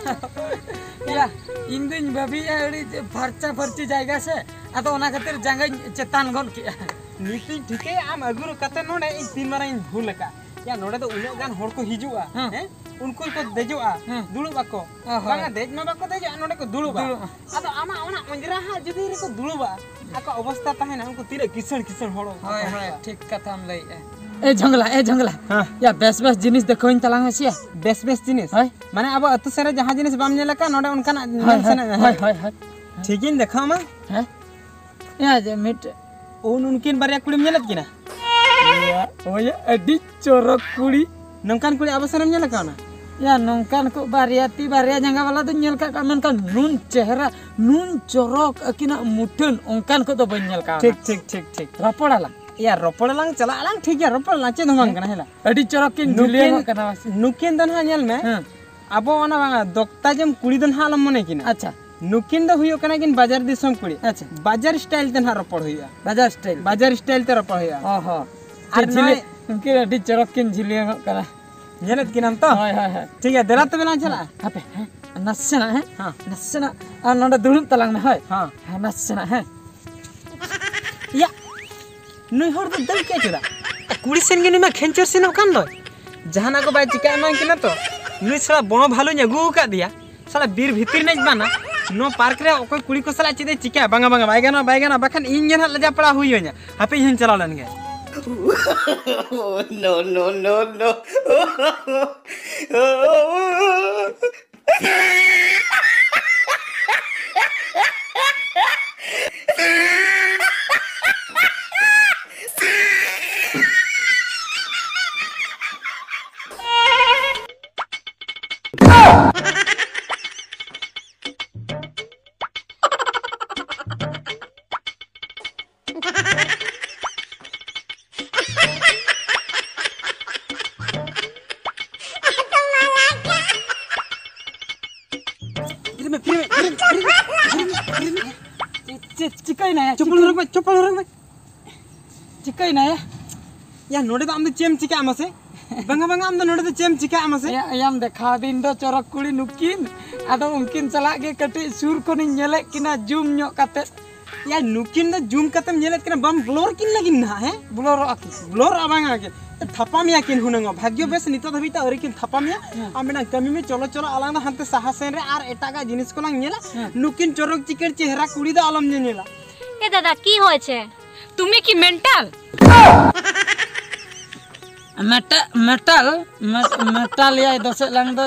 ᱭᱟ, ᱤᱧ ᱫᱩᱧ ᱵᱷᱟᱹᱵᱤᱭᱮᱫᱼᱟ ᱟᱹᱰᱤ ᱯᱷᱟᱨᱪᱟ ᱯᱷᱟᱹᱨᱪᱤ ᱡᱟᱭᱜᱟ ᱥᱮ, ᱟᱫᱚ ᱚᱱᱟ ᱠᱷᱟᱹᱛᱤᱨ ᱡᱟᱸᱜᱟᱧ ᱪᱮᱛᱟᱱ ᱜᱚᱫ ᱠᱮᱜᱼᱟ᱾ ᱱᱤᱛᱤᱧ ᱴᱷᱤᱠᱟᱹᱭᱟ ᱟᱢ ᱟᱹᱜᱩ ᱠᱟᱛᱮ ᱱᱚᱰᱮ ᱤᱧ ᱛᱤᱱ ᱢᱟᱨᱟᱝ ᱤᱧ ᱵᱷᱩᱞ ᱟᱠᱟᱫ᱾ ᱭᱟ, ᱱᱚᱰᱮ ᱫᱚ ᱩᱱᱟᱹᱜ ᱜᱟᱱ ᱦᱚᱲ ᱠᱚ ᱦᱤᱡᱩᱜᱼᱟ, ᱦᱮᱸ᱾ ᱦᱮᱸ? ᱩᱱᱠᱩ ᱠᱚ ᱫᱮᱡᱚᱜᱼᱟ, ᱦᱮᱸ᱾ ᱫᱩᱲᱩᱵ ᱟᱠᱚ᱾ ᱚ, ᱦᱳᱭ᱾ ᱵᱟᱝᱟ, ᱫᱮᱡ ᱢᱟ ᱵᱟᱠᱚ ᱫᱮᱡᱚᱜᱼᱟ, ᱱᱚᱰᱮ ᱠᱚ ᱫᱩᱲᱩᱵᱟ᱾ ᱫᱩᱲᱩᱵᱟ᱾ ᱟᱫᱚ ᱟᱢᱟᱜ ᱚᱱᱟ ᱚᱸᱡᱽᱨᱟ ᱦᱟᱸᱜ ᱡᱩᱫᱤ ᱨᱮᱠᱚ ᱫᱩᱲᱩᱵᱟ, ᱟᱠᱚᱣᱟᱜ ᱚᱵᱚᱥᱛᱟ ᱛᱟᱦᱮᱱᱟ, ᱩᱱᱠᱩ ᱛᱤᱱᱟᱹᱜ ᱠᱤᱥᱟᱹᱬ ᱠᱤᱥᱟᱹᱬ ᱦᱚᱲ ᱠᱚ ᱦᱳᱭ, ᱦᱳᱭ, ᱛᱟᱦᱮᱱᱟ᱾ ᱴᱷᱤᱠ ᱠᱟᱛᱷᱟᱢ ᱞᱟᱹᱭᱮᱜᱼᱟ᱾ ᱮ ᱡᱷᱚᱝᱜᱽᱞᱟ, ᱮ ᱡᱷᱚᱝᱜᱽᱞᱟ᱾ ᱦᱮᱸ᱾ ᱭᱟ, ᱵᱮᱥ ᱵᱮᱥ ᱡᱤᱱᱤᱥ ᱫᱮᱠᱷᱟᱣᱟᱹᱧ ᱛᱟᱞᱟᱝ ᱢᱮᱥᱮ ᱭᱟ᱾ ᱵᱮᱥ ᱵᱮᱥ ᱡᱤᱱᱤᱥ? ᱦᱳᱭ᱾ ᱢᱟᱱᱮ ᱟᱵᱚ ᱟᱹᱛᱩ ᱥᱮᱫ ᱨᱮ ᱡᱟᱦᱟᱸ ᱡᱤᱱᱤᱥ ᱵᱟᱢ ᱧᱮᱞ ᱟᱠᱟᱫ, ᱱᱚᱰᱮ ᱚᱱᱠᱟᱱᱟᱜ ᱦᱳᱭ, ᱧᱮᱞ ᱦᱳᱭ, ᱥᱟᱱᱟᱭᱮᱫ ᱢᱮᱭᱟ? ᱦᱳᱭ, ᱦᱳᱭ, ᱦᱳᱭ᱾ ᱴᱷᱤᱠ ᱤᱧ ᱫᱮᱠᱷᱟᱣ ᱟᱢᱟ᱾ ᱦᱮᱸ? ᱭᱟ, ᱡᱮ ᱢᱤᱫ ᱩᱱ ᱩᱱᱠᱤᱱ ᱵᱟᱨᱭᱟ ᱠᱩᱲᱤᱢ ᱧᱮᱞᱮᱫ ᱠᱤᱱᱟ? ᱭᱟ, ᱳᱭ ᱟᱹᱰᱤ ᱪᱚᱨᱚᱠ ᱠᱩᱲᱤ᱾ ᱱᱚᱝᱠᱟᱱ ᱠᱩᱲᱤ ᱟᱵᱚ ᱥᱮᱱ ᱮᱢ ᱧᱮᱞ ᱟᱠᱟᱣᱱᱟ? ᱭᱟ, ᱱᱚᱝᱠᱟᱱ ᱠᱚ ᱵᱟᱨᱭᱟ ᱛᱤ ᱵᱟᱨᱭᱟ ᱡᱟᱸᱜᱟ ᱵᱟᱞᱟ ᱫᱚᱧ ᱧᱮᱞ ᱠᱟᱜ ᱠᱚᱣᱟ, ᱢᱮᱱᱠᱷᱟᱱ ᱱᱩᱱ ᱪᱮᱦᱨᱟ, ᱱᱩᱱ ᱪᱚᱨᱚᱠ ᱟᱹᱠᱤᱱᱟᱜ ᱢᱩᱴᱷᱟᱹᱱ, ᱚᱱᱠᱟᱱ ᱠᱚ ᱫᱚ ᱵᱟᱹᱧ ᱧᱮᱞ ᱠᱟᱣᱱᱟ᱾ ᱴᱷᱤᱠ, ᱴᱷᱤᱠ, ᱴᱷᱤᱠ, ᱴᱷᱤᱠ᱾ ᱨᱚᱯᱚᱲ ᱟᱞᱟᱝ᱾ ᱭᱟ, ᱨᱚᱯᱚᱲ ᱟᱞᱟᱝ, ᱪᱟᱞᱟᱜ ᱟᱞᱟᱝ, ᱴᱷᱤᱠ ᱜᱮᱭᱟ, ᱨᱚᱯᱚᱲ ᱟᱞᱟᱝ, ᱪᱮᱫ ᱦᱚᱸ ᱵᱟᱝ ᱠᱟᱱᱟ, ᱦᱮᱸ ᱞᱟ᱾ ᱟᱹᱰᱤ ᱪᱚᱨᱚᱠ ᱠᱤᱱ ᱡᱩᱞᱤᱭᱟᱹ ᱱᱩᱠᱤᱱ, ᱜᱚᱜ ᱠᱟᱱᱟ ᱥᱮ᱾ ᱱᱩᱠᱤᱱ ᱫᱚ ᱱᱟᱦᱟᱜ ᱧᱮᱞ ᱢᱮ, ᱦᱮᱸ᱾ ᱟᱵᱚ ᱚᱱᱟ ᱵᱟᱝᱟ ᱫᱚᱠᱛᱟ ᱡᱚᱢ ᱠᱩᱲᱤ ᱫᱚ ᱱᱟᱦᱟᱜ ᱟᱞᱚᱢ ᱢᱚᱱᱮ ᱠᱤᱱᱟ᱾ ᱟᱪᱪᱷᱟ᱾ ᱱᱩᱠᱤᱱ ᱫᱚ ᱦᱩᱭᱩᱜ ᱠᱟᱱᱟ ᱠᱤᱱ ᱵᱟᱡᱟᱨ ᱫᱤᱥᱚᱢ ᱠᱩᱲᱤ᱾ ᱟᱪᱪᱷᱟ᱾ ᱵᱟᱡᱟᱨ style ᱛᱮ ᱱᱟᱦᱟᱜ ᱨᱚᱯᱚᱲ ᱦᱩᱭᱩᱜᱼᱟ᱾ ᱵᱟᱡᱟᱨ style᱾ ᱵᱟᱡᱟᱨ style ᱛᱮ ᱨᱚᱯᱚᱲ ᱦᱩᱭᱩᱜᱼᱟ᱾ ᱚ ᱦᱚᱸ᱾ ᱟᱨ ᱪᱮᱫ ᱡᱤᱞᱤ-, ᱱᱚᱜᱼᱚᱭ ᱩᱱᱠᱤᱱ ᱟᱹᱰᱤ ᱪᱚᱨᱚᱠ ᱠᱤᱱ ᱡᱷᱤᱞᱭᱟᱹᱝᱚᱜ ᱠᱟᱱᱟ᱾ ᱧᱮᱞᱮᱫ ᱠᱤᱱᱟᱢ ᱛᱚ? ᱦᱳᱭ, ᱦᱳᱭ, ᱦᱳᱭ᱾ ᱴᱷᱤᱠ ᱜᱮᱭᱟ, ᱫᱮᱞᱟ ᱛᱚᱵᱮ ᱞᱟᱝ ᱪᱟᱞᱟᱜᱼᱟ᱾ ᱦᱟᱯᱮ, ᱦᱮᱸ, ᱱᱟᱥᱮᱱᱟᱜ, ᱦᱮᱸ, ᱦᱮᱸ᱾ ᱱᱟᱥᱮᱱᱟᱜ, ᱟᱨ ᱱᱚᱰᱮ ᱫᱩᱲᱩᱵ ᱛᱟᱞᱟᱝ ᱢᱮ, ᱦᱳᱭ᱾ ᱦᱮᱸ᱾ ᱦᱮᱸ, ᱱᱟᱥᱮᱱᱟᱜ, ᱦᱮᱸ᱾ ᱤᱭᱟ, ᱱᱩᱭ ᱦᱚᱲ ᱫᱚ ᱫᱟᱹᱲ ᱠᱮᱫ ᱪᱮᱫᱟᱜ? ᱠᱩᱲᱤ ᱥᱮᱱ ᱜᱮ ᱱᱩᱭ ᱢᱟ ᱠᱷᱮᱧᱪᱚᱨ ᱥᱮᱱᱚᱜ ᱠᱟᱱ ᱫᱚ᱾ ᱡᱟᱦᱟᱱᱟᱜ ᱠᱚ ᱵᱟᱭ ᱪᱤᱠᱟ ᱮᱢᱟᱱ ᱠᱤᱱᱟ ᱛᱚ᱾ ᱱᱩᱭ ᱥᱟᱞᱟ ᱵᱚᱱᱚ ᱵᱷᱟᱞᱩᱧ ᱟᱹᱜᱩ ᱟᱠᱟᱫ ᱫᱮᱭᱟ᱾ ᱥᱟᱞᱟ ᱵᱤᱨ ᱵᱷᱤᱛᱤᱨ ᱨᱤᱱᱤᱡ ᱵᱟᱱᱟ᱾ ᱱᱚᱣᱟ ᱯᱟᱨᱠ ᱨᱮ ᱚᱠᱚᱭ ᱠᱩᱲᱤ ᱠᱚ ᱥᱟᱞᱟᱜ ᱪᱮᱫ ᱮ ᱪᱤᱠᱟᱹᱭᱟ? ᱵᱟᱝᱟ, ᱵᱟᱝᱟ, ᱵᱟᱭ ᱜᱟᱱᱚᱜᱼᱟ, ᱵᱟᱭ ᱜᱟᱱᱚᱜᱼᱟ᱾ ᱵᱟᱠᱷᱟᱱ ᱤᱧ ᱜᱮ ᱱᱟᱦᱟᱜ ᱞᱟᱡᱟ ᱯᱟᱲᱟ ᱦᱩᱭ ᱟᱹᱧᱟ᱾ ᱦᱟᱯᱮ, ᱤᱧ ᱦᱚᱸᱧ ᱪᱟᱞᱟᱣ ᱞᱮᱱ ᱜᱮ᱾ No, no, no, no. ᱯᱷᱤᱨ ᱢᱮ, ᱯᱷᱤᱨ ᱢᱮ, ᱯᱷᱤᱨ ᱢᱮ, ᱯᱷᱤᱨ ᱢᱮ, ᱯᱷᱤᱨ ᱢᱮ, ᱯᱷᱤᱨ ᱢᱮ᱾ ᱪᱮᱫ, ᱪᱮᱫ ᱪᱤᱠᱟᱹᱭᱮᱱᱟ? ᱪᱚᱯᱚᱞ ᱦᱚᱨᱚᱜ ᱢᱮ, ᱪᱚᱯᱚᱞ ᱦᱚᱨᱚᱜ ᱢᱮ᱾ ᱪᱤᱠᱟᱹᱭᱮᱱᱟᱭᱟ? ᱭᱟ, ᱱᱚᱰᱮ ᱫᱚ ᱟᱢ ᱫᱚ ᱪᱮᱫ ᱮᱢ ᱪᱤᱠᱟᱹᱜᱼᱟ ᱢᱟᱥᱮ? ᱵᱟᱝᱟ, ᱵᱟᱝᱟ, ᱟᱢ ᱫᱚ ᱱᱚᱰᱮ ᱫᱚ ᱪᱮᱫ ᱮᱢ ᱪᱤᱠᱟᱹᱜᱼᱟ ᱢᱟᱥᱮ? ᱭᱟ, ᱭᱟᱢ ᱫᱮᱠᱷᱟᱣ ᱫᱤᱱ ᱫᱚ ᱪᱚᱨᱚᱠ ᱠᱩᱲᱤ ᱱᱩᱠᱤᱱ᱾ ᱟᱫᱚ ᱩᱱᱠᱤᱱ ᱥᱟᱞᱟᱜ ᱜᱮ ᱠᱟᱹᱴᱤᱡ ᱥᱩᱨ ᱠᱷᱚᱱᱤᱧ ᱧᱮᱞᱮᱫ ᱠᱤᱱᱟ ᱡᱩᱢ ᱧᱚᱜ ᱠᱟᱛᱮ᱾ ᱭᱟ, ᱱᱩᱠᱤᱱ ᱫᱚ ᱡᱩᱢ ᱠᱟᱛᱮᱢ ᱧᱮᱞᱮᱫ ᱠᱤᱱᱟ, ᱵᱟᱢ ᱵᱞᱚᱨ ᱠᱤᱱ ᱞᱟᱹᱜᱤᱫ ᱱᱟᱦᱟᱜ, ᱦᱮᱸ? ᱵᱞᱚᱨᱚᱜᱼᱟ ᱠᱤᱱ᱾ ᱵᱞᱚᱨᱚᱜᱼᱟ ᱵᱟᱝᱟ ᱠᱤᱱ᱾ ᱛᱷᱟᱯᱟᱢ ᱭᱟ ᱠᱤᱱ ᱦᱩᱱᱟᱹᱝ᱾ ᱵᱷᱟᱜᱽᱭᱚ ᱵᱮᱥ ᱱᱤᱛᱚᱜ ᱫᱷᱟᱹᱵᱤᱡ ᱛᱮ ᱟᱹᱣᱨᱤ ᱠᱤᱱ ᱛᱷᱟᱯᱟᱢ ᱭᱟ᱾ ᱦᱮᱸ᱾ ᱟᱢ ᱢᱤᱫᱴᱟᱝ ᱠᱟᱹᱢᱤ ᱢᱮ, ᱪᱚᱞᱚ, ᱪᱚᱞᱚ, ᱟᱞᱟᱝ ᱫᱚ ᱦᱟᱱᱛᱮ ᱥᱟᱦᱟ ᱥᱮᱱ ᱨᱮ ᱟᱨ ᱮᱴᱟᱜᱟᱜ ᱡᱤᱱᱤᱥ ᱠᱚᱞᱟᱝ ᱧᱮᱞᱟ᱾ ᱦᱮᱸ᱾ ᱱᱩᱠᱤᱱ ᱪᱚᱨᱚᱠ ᱪᱤᱠᱟᱹᱲ ᱪᱮᱦᱨᱟ ᱠᱩᱲᱤ ᱫᱚ ᱟᱞᱚᱢ ᱧᱮᱧᱮᱞᱟ᱾ এ দাদা, কি হয়েছে? তুমি কি মেন্টাল? মেটা-, মেটাল? মে-, মেটাল ইয়াই ᱫᱚᱥᱮᱫ ᱞᱟᱝ ᱫᱚ᱾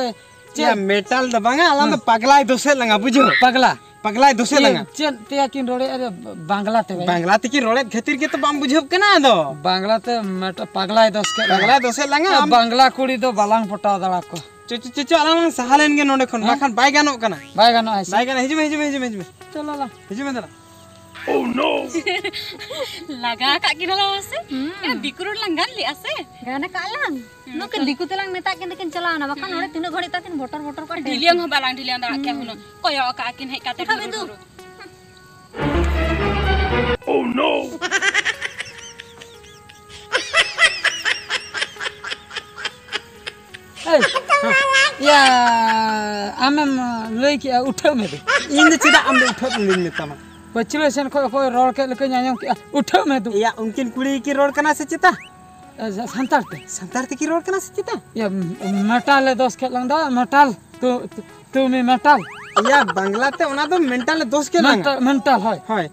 ᱪᱮᱫ? ᱭᱟ, ᱢᱮᱴᱟᱞ ᱫᱚ ᱵᱟᱝᱟ, ᱟᱞᱟᱝ ᱫᱚ ᱦᱮᱸ᱾ ᱯᱟᱜᱽᱞᱟᱭ ᱫᱚᱥᱮᱫ ᱞᱟᱝᱟ, ᱵᱩᱡᱷᱟᱹᱣ? ᱯᱟᱜᱽᱞᱟ? ᱯᱟᱜᱽᱞᱟᱭ ᱫᱚᱥᱮᱫ ᱪᱮᱫ, ᱞᱟᱝᱟ᱾ ᱪᱮᱫ ᱛᱮᱭᱟ ᱠᱤᱱ ᱨᱚᱲᱮᱫᱼᱟ ᱨᱮ? ᱵᱟᱝᱞᱟ ᱛᱮ ᱵᱷᱟᱭ᱾ ᱵᱟᱝᱞᱟ ᱛᱮᱠᱤᱱ ᱨᱚᱲᱮᱫ ᱠᱷᱟᱹᱛᱤᱨ ᱜᱮᱛᱚ ᱵᱟᱢ ᱵᱩᱡᱷᱟᱹᱣ ᱠᱟᱱᱟ ᱟᱫᱚ᱾ ᱵᱟᱝᱞᱟ ᱛᱮ ᱢᱮᱴ-, ᱯᱟᱜᱽᱞᱟᱭ ᱫᱚᱥ ᱠᱮᱫ ᱞᱟᱝᱟ᱾ ᱯᱟᱜᱽᱞᱟᱭ ᱫᱚᱥᱮᱫ ᱞᱟᱝᱟ, ᱟᱢ ᱵᱟᱝᱞᱟ ᱠᱩᱲᱤ ᱫᱚ ᱵᱟᱞᱟᱝ ᱯᱚᱴᱟᱣ ᱫᱟᱲᱮ ᱠᱚᱣᱟ᱾ ᱪᱚ, ᱪᱚ, ᱪᱚ, ᱪᱚ, ᱟᱞᱟᱝ ᱞᱟᱝ ᱥᱟᱦᱟ ᱞᱮᱱ ᱜᱮ ᱱᱚᱰᱮ ᱠᱷᱚᱱ, ᱦᱮᱸ? ᱵᱟᱠᱷᱟᱱ ᱵᱟᱭ ᱜᱟᱱᱚᱜ ᱠᱟᱱᱟ᱾ ᱵᱟᱭ ᱜᱟᱱᱚᱜᱼᱟ, ᱦᱮᱸ ᱥᱮ? ᱵᱟᱭ ᱜᱟᱱᱚᱜᱼᱟ᱾ ᱦᱤᱡᱩᱜ ᱢᱮ, ᱦᱤᱡᱩᱜ ᱢᱮ, ᱦᱤᱡᱩᱜ ᱢᱮ, ᱦᱤᱡᱩᱜ ᱢᱮ᱾ ᱪᱚᱞᱚ ᱞᱟᱝ᱾ ᱦᱤᱡᱩᱜ ᱢᱮ ᱫᱮᱞᱟ᱾ Oh no! ᱞᱟᱜᱟ ᱟᱠᱟᱫ ᱠᱤᱱᱟ ᱞᱟᱝ ᱥᱮ? ᱦᱩᱸ᱾ ᱮ, ᱫᱤᱠᱩ ᱨᱚᱲ ᱞᱟᱝ ᱜᱟᱱ ᱞᱮᱜᱼᱟ ᱥᱮ? ᱜᱟᱱ ᱟᱠᱟᱫ ᱞᱟᱝ᱾ ᱦᱩᱸ, ᱱᱩᱠᱤᱱ ᱛᱚ᱾ ᱫᱤᱠᱩ ᱛᱮᱞᱟᱝ ᱢᱮᱛᱟᱜ ᱠᱤᱱ ᱛᱮᱠᱤᱱ ᱪᱟᱞᱟᱣᱱᱟ, ᱵᱟᱠᱷᱟᱱ ᱦᱩᱸ᱾ ᱱᱚᱰᱮ ᱛᱤᱱᱟᱹᱜ ᱜᱷᱟᱹᱲᱤᱡ ᱛᱟᱠᱤᱱ ᱵᱚᱴᱚᱨ ᱵᱚᱴᱚᱨ ᱠᱚ ᱴᱷᱮᱱ᱾ ᱰᱷᱤᱞᱭᱟᱹᱝ ᱦᱚᱸ ᱵᱟᱞᱟᱝ ᱰᱷᱤᱞᱭᱟᱹᱝ ᱫᱟᱲᱮᱭᱟᱜ ᱠᱮᱭᱟ ᱦᱩᱸ᱾ ᱦᱩᱱᱟᱹᱝ᱾ ᱠᱚᱭᱚᱜ ᱟᱠᱟᱫ ᱠᱤᱱ ᱦᱮᱡ ᱠᱟᱛᱮ ᱩᱴᱷᱟᱹᱣ ᱰᱷᱩᱨᱩ ᱤᱫᱩ᱾ ᱰᱷᱩᱨᱩ᱾ Oh no! ᱟᱢᱮᱢ ᱞᱟᱹᱭ ᱠᱮᱜᱼᱟ, "ᱩᱴᱷᱟᱹᱜ ᱢᱮ ᱫᱩ᱾" ᱤᱧ ᱫᱚ ᱪᱮᱫᱟᱜ ᱟᱢ ᱫᱚ ᱩᱴᱷᱟᱹᱜ ᱢᱮ ᱫᱩᱧ ᱢᱮᱛᱟᱢᱟ? ᱯᱟᱹᱪᱷᱞᱟᱹ ᱥᱮᱱ ᱠᱷᱚᱱ ᱚᱠᱚᱭ ᱨᱚᱲ ᱠᱮᱫ ᱞᱮᱠᱟᱧ ᱟᱸᱡᱚᱢ ᱠᱮᱜᱼᱟ, "ᱩᱴᱷᱟᱹᱜ ᱢᱮ ᱫᱩ᱾" ᱮᱭᱟ, ᱩᱱᱠᱤᱱ ᱠᱩᱲᱤ ᱠᱤᱱ ᱨᱚᱲ ᱠᱟᱱᱟ ᱥᱮ ᱪᱮᱛᱟ? ᱮ, ᱥᱟ-, ᱥᱟᱱᱛᱟᱲ ᱛᱮ᱾ ᱥᱟᱱᱛᱟᱲ ᱛᱮᱠᱤᱱ ᱨᱚᱲ ᱠᱟᱱᱟ ᱥᱮ ᱪᱮᱛᱟ? ᱭᱟ, ᱢᱮᱴᱟᱞ ᱮ ᱫᱚᱥ ᱠᱮᱫ ᱞᱟᱝ ᱫᱚ, ᱢᱮᱴᱟᱞ᱾ ᱛᱩ, ᱛᱩ, ᱛᱩᱢᱤ ᱢᱮᱴᱟᱞ᱾ ᱮᱭᱟ, ᱵᱟᱝᱞᱟ ᱛᱮ ᱚᱱᱟ ᱫᱚ ᱢᱮᱱᱴᱟᱞ ᱮ ᱫᱚᱥ ᱠᱮᱫ ᱞᱟᱝᱟ᱾ ᱢᱮᱱᱴᱟᱞ, ᱢᱮᱱᱴᱟᱞ, ᱦᱳᱭ᱾ ᱦᱳᱭ᱾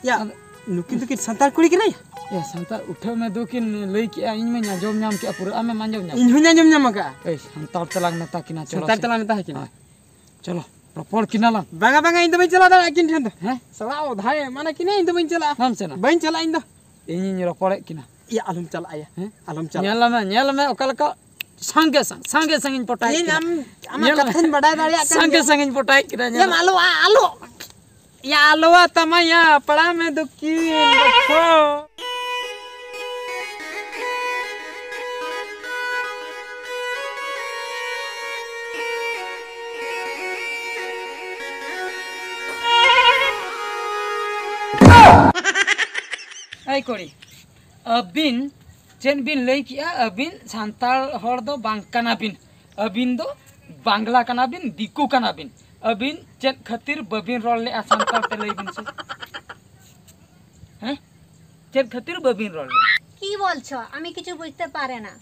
ᱭᱟ, ᱟᱫᱚ ᱱᱩᱠᱤᱱ ᱫᱚᱠᱤᱱ ᱥᱟᱱᱛᱟᱲ ᱠᱩᱲᱤ ᱠᱟᱱᱟ ᱭᱟ? ᱭᱟ, ᱥᱟᱱᱛᱟᱲ ᱩᱴᱷᱟᱹᱣ ᱢᱮ ᱫᱩ ᱠᱤᱱ ᱞᱟᱹᱭ ᱠᱮᱜᱼᱟ, ᱤᱧ ᱢᱟᱧ ᱟᱸᱡᱚᱢ ᱧᱟᱢ ᱠᱮᱜᱼᱟ ᱯᱩᱨᱟᱹ᱾ ᱟᱢᱮᱢ ᱟᱸᱡᱚᱢ ᱧᱟᱢ ᱤᱧ ᱦᱚᱸᱧ ᱟᱸᱡᱚᱢ ᱧᱟᱢ ᱟᱠᱟᱜᱼᱟ᱾ ᱮᱭ, ᱥᱟᱱᱛᱟᱲ ᱛᱮᱞᱟᱝ ᱢᱮᱛᱟ ᱠᱤᱱᱟ, ᱪᱚᱞᱚ ᱥᱟᱱᱛᱟᱲ ᱥᱮ᱾ ᱛᱮᱞᱟᱝ ᱢᱮᱛᱟ ᱠᱤᱱᱟ᱾ ᱦᱳᱭ᱾ ᱪᱚᱞᱚ, ᱨᱚᱯᱚᱲ ᱠᱤᱱᱟ ᱞᱟᱝ᱾ ᱵᱟᱝᱟ, ᱵᱟᱝᱟ, ᱤᱧ ᱫᱚ ᱵᱟᱹᱧ ᱪᱟᱞᱟᱣ ᱫᱟᱲᱮᱭᱟᱜᱼᱟ ᱟᱹᱠᱤᱱ ᱴᱷᱮᱱ ᱫᱚ᱾ ᱦᱮᱸ? ᱥᱟᱞᱟ ᱚᱫᱷᱟᱭ ᱮᱢᱟᱱᱟ ᱠᱤᱱᱟ, ᱤᱧ ᱫᱚ ᱵᱟᱹᱧ ᱪᱟᱞᱟᱜᱼᱟ᱾ ᱵᱟᱢ ᱥᱮᱱᱟ? ᱵᱟᱹᱧ ᱪᱟᱞᱟᱜᱼᱟ ᱤᱧ ᱫᱚ᱾ ᱤᱧᱤᱧ ᱨᱚᱯᱚᱲᱮᱫ ᱠᱤᱱᱟ᱾ ᱭᱟ, ᱟᱞᱚᱢ ᱪᱟᱞᱟᱜᱼᱟ ᱭᱟ᱾ ᱦᱮᱸ? ᱟᱞᱚᱢ ᱪᱟᱞᱟᱜᱼᱟ᱾ ᱧᱮᱞ ᱢᱮ, ᱧᱮᱞ ᱢᱮ ᱚᱠᱟ ᱞᱮᱠᱟ ᱥᱟᱸᱜᱮ ᱥᱟᱝ-, ᱥᱟᱸᱜᱮ ᱥᱟᱺᱜᱤᱧ ᱯᱚᱴᱟᱭᱮᱫ ᱤᱧ ᱠᱤᱱᱟ᱾ ᱟᱢ, ᱟᱢᱟᱜ ᱧᱮᱞ ᱢᱮ᱾ ᱠᱟᱛᱷᱟᱧ ᱵᱟᱰᱟᱭ ᱫᱟᱲᱮᱭᱟᱜ ᱠᱟᱱ ᱥᱟᱸᱜᱮ ᱜᱮᱭᱟ᱾ ᱥᱟᱺᱜᱤᱧ ᱯᱚᱴᱟᱭᱮᱫ ᱠᱤᱱᱟ, ᱧᱮᱞ ᱭᱟ, ᱢᱮ᱾ ᱟᱞᱚ, ᱟᱞᱚ᱾ ᱭᱟ, ᱟᱞᱚᱣᱟ ᱛᱟᱢᱟ ᱭᱟ, ᱯᱟᱲᱟ ᱢᱮ ᱫᱩᱠᱤᱱ ᱵᱚᱠᱷᱚ᱾ ᱮᱭ ᱠᱩᱲᱤ, ᱟᱹᱵᱤᱱ ᱪᱮᱫ ᱵᱤᱱ ᱞᱟᱹᱭ ᱠᱮᱜᱼᱟ? ᱟᱹᱵᱤᱱ ᱥᱟᱱᱛᱟᱲ ᱦᱚᱲ ᱫᱚ ᱵᱟᱝ ᱠᱟᱱᱟ ᱵᱤᱱ, ᱟᱹᱵᱤᱱ ᱫᱚ ᱵᱟᱝᱞᱟ ᱠᱟᱱᱟ ᱵᱤᱱ, ᱫᱤᱠᱩ ᱠᱟᱱᱟ ᱵᱤᱱ᱾ ᱟᱹᱵᱤᱱ ᱪᱮᱫ ᱠᱷᱟᱹᱛᱤᱨ ᱵᱟᱹᱵᱤᱱ ᱨᱚᱲ ᱞᱮᱜᱼᱟ ᱥᱟᱱᱛᱟᱲ ᱛᱮ? ᱞᱟᱹᱭ ᱵᱤᱱ ᱥᱮ᱾ ᱦᱮᱸ? ᱪᱮᱫ ᱠᱷᱟᱹᱛᱤᱨ ᱵᱟᱹᱵᱤᱱ ᱨᱚᱲ ᱞᱮᱜᱼᱟ? কি বলছো? আমি কিছু বুঝতে পারে না।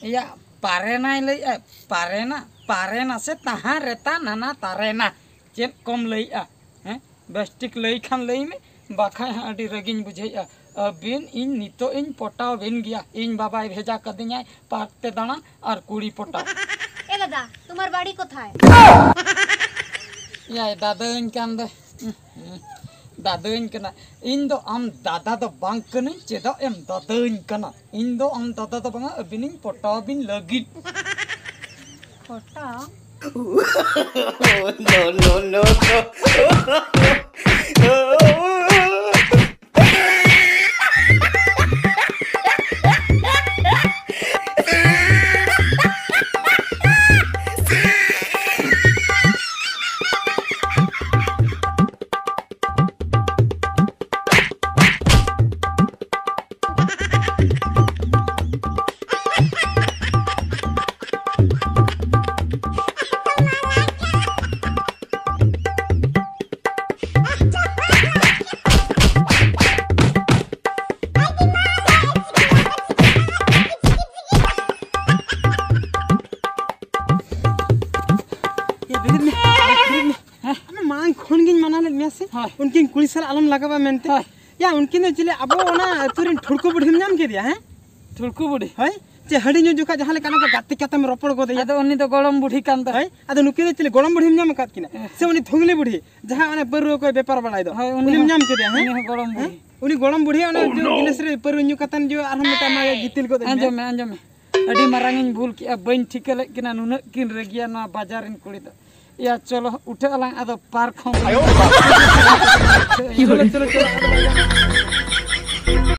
ᱮᱭᱟ, ᱯᱟᱨᱮᱱᱟᱭ ᱞᱟᱹᱭᱮᱜᱼᱟ, ᱯᱟᱨᱮᱱᱟ, ᱯᱟᱨᱮᱱᱟ ᱥᱮ ᱛᱟᱦᱟᱸ ᱨᱮᱛᱟ ᱱᱟᱱᱟ ᱛᱟᱨᱮᱱᱟ᱾ ᱪᱮᱫ ᱠᱚᱢ ᱞᱟᱹᱭᱮᱜᱼᱟ? ᱦᱮᱸ? ᱵᱮᱥ ᱴᱷᱤᱠ ᱞᱟᱹᱭ ᱠᱷᱟᱱ ᱞᱟᱹᱭ ᱢᱮ, ᱵᱟᱠᱷᱟᱡ ᱦᱟᱸᱜ ᱟᱹᱰᱤ ᱨᱟᱹᱜᱤᱧ ᱵᱩᱡᱷᱟᱹᱣᱮᱜᱼᱟ᱾ ᱟᱹᱵᱤᱱ ᱤᱧ ᱱᱤᱛᱚᱜ ᱤᱧ ᱯᱚᱴᱟᱣ ᱵᱤᱱ ᱜᱮᱭᱟ᱾ ᱤᱧ ᱵᱟᱵᱟᱭ ᱵᱷᱮᱡᱟ ᱠᱟᱹᱫᱤᱧᱟᱭ ᱯᱟᱨᱠ ᱛᱮ ᱫᱟᱬᱟᱱ ᱟᱨ ᱠᱩᱲᱤ ᱯᱚᱴᱟᱣ᱾ এ দাদা, তোমার বাড়ি কোথায়? ᱭᱟᱭ ᱫᱟᱫᱟᱧ ᱠᱟᱱ ᱫᱚ᱾ ᱫᱟᱫᱟᱧ ᱠᱟᱱᱟ᱾ ᱤᱧ ᱫᱚ ᱟᱢ ᱫᱟᱫᱟ ᱫᱚ ᱵᱟᱝ ᱠᱟᱹᱱᱟᱹᱧ, ᱪᱮᱫᱟᱜ ᱮᱢ ᱫᱟᱫᱟᱧ ᱠᱟᱱᱟ? ᱤᱧ ᱫᱚ ᱟᱢ ᱫᱟᱫᱟ ᱫᱚ ᱵᱟᱝᱟ, ᱟᱹᱵᱤᱱᱤᱧ ᱯᱚᱴᱟᱣ ᱵᱤᱱ ᱞᱟᱹᱜᱤᱫ᱾ ᱯᱚᱴᱟᱣ? No, no, no, no. ᱦᱳᱭ᱾ ᱩᱱᱠᱤᱱ ᱠᱩᱲᱤ ᱥᱟᱞᱟᱜ ᱟᱞᱚᱢ ᱞᱟᱜᱟᱣᱟ ᱢᱮᱱᱛᱮ᱾ ᱦᱳᱭ᱾ ᱭᱟ, ᱩᱱᱠᱤᱱ ᱫᱚ ᱪᱤᱞᱤ ᱟᱵᱚ ᱚᱱᱟ ᱟᱹᱛᱩ ᱨᱮᱱ ᱴᱷᱩᱲᱠᱩ ᱵᱩᱰᱷᱤᱢ ᱧᱟᱢ ᱠᱮᱫᱮᱭᱟ? ᱦᱮᱸ? ᱴᱷᱩᱲᱠᱩ ᱵᱩᱰᱷᱤ? ᱦᱳᱭ᱾ ᱪᱮ ᱦᱟᱺᱰᱤ ᱧᱩ ᱡᱚᱠᱷᱟᱡ ᱡᱟᱦᱟᱸ ᱞᱮᱠᱟ ᱱᱚᱝᱠᱟ ᱜᱟᱛᱮ ᱠᱟᱛᱮᱢ ᱨᱚᱯᱚᱲ ᱜᱚᱫᱮᱭᱟ᱾ ᱟᱫᱚ ᱩᱱᱤ ᱫᱚ ᱜᱚᱲᱚᱢ ᱵᱩᱰᱷᱤ ᱠᱟᱱ ᱫᱚ᱾ ᱦᱳᱭ᱾ ᱟᱫᱚ ᱱᱩᱠᱤᱱ ᱫᱚ ᱪᱤᱞᱤ ᱜᱚᱲᱚᱢ ᱵᱩᱰᱷᱤᱢ ᱧᱟᱢ ᱟᱠᱟᱫ ᱠᱤᱱᱟ? ᱦᱮᱸ᱾ ᱥᱮ ᱩᱱᱤ ᱫᱷᱩᱜᱽᱞᱤ ᱵᱩᱰᱷᱤ ᱡᱟᱦᱟᱸ ᱚᱱᱮ ᱯᱟᱹᱨᱣᱟᱹ ᱠᱚᱭ ᱵᱮᱯᱟᱨ ᱵᱟᱲᱟᱭ ᱫᱚ? ᱦᱳᱭ, ᱩᱱᱤ ᱩᱱᱤᱢ ᱦᱚᱸ, ᱧᱟᱢ ᱠᱮᱫᱮᱭᱟ? ᱦᱮᱸ? ᱩᱱᱤ ᱦᱚᱸ ᱜᱚᱲᱚᱢ ᱦᱮᱸ? ᱵᱩᱰᱷᱤ᱾ ᱩᱱᱤ ᱜᱚᱲᱚᱢ ᱵᱩᱰᱷᱤ ᱚᱱᱮ ᱡᱮ ᱜᱤᱞᱟᱹᱥ ᱨᱮ ᱯᱟᱹᱨᱣᱟᱹ ᱧᱩ ᱠᱟᱛᱮᱱ ᱡᱮ ᱟᱨᱦᱚᱸ ᱢᱤᱫᱴᱟᱝ ᱢᱟ ᱜᱤᱛᱤᱞ ᱜᱚᱫ ᱮᱱ ᱟᱸᱡᱚᱢ ᱢᱮ, ᱟᱸᱡᱚᱢ ᱢᱮ᱾ ᱟᱹᱰᱤ ᱢᱟᱨᱟᱝ ᱤᱧ ᱵᱷᱩᱞ ᱠᱮᱜᱼᱟ, ᱵᱟᱹᱧ ᱴᱷᱤᱠᱟᱹ ᱞᱮᱫ ᱠᱤᱱᱟ ᱱᱩᱱᱟᱹᱜ ᱠᱤᱱ ᱨᱟᱹᱜᱤᱭᱟ ᱱᱚᱣᱟ ᱵᱟᱡᱟᱨ ᱨᱮᱱ ᱠᱩᱲᱤ ᱫᱚ᱾ ᱭᱟ, ᱪᱚᱞᱚ, ᱩᱴᱷᱟᱹᱜ ᱟᱞᱟᱝ ᱟᱫᱚ ᱯᱟᱨᱠ ᱦᱚᱸ ᱵᱟᱹᱧ ᱪᱚᱞᱚ, ᱪᱚᱞᱚ, ᱪᱚᱞᱚ᱾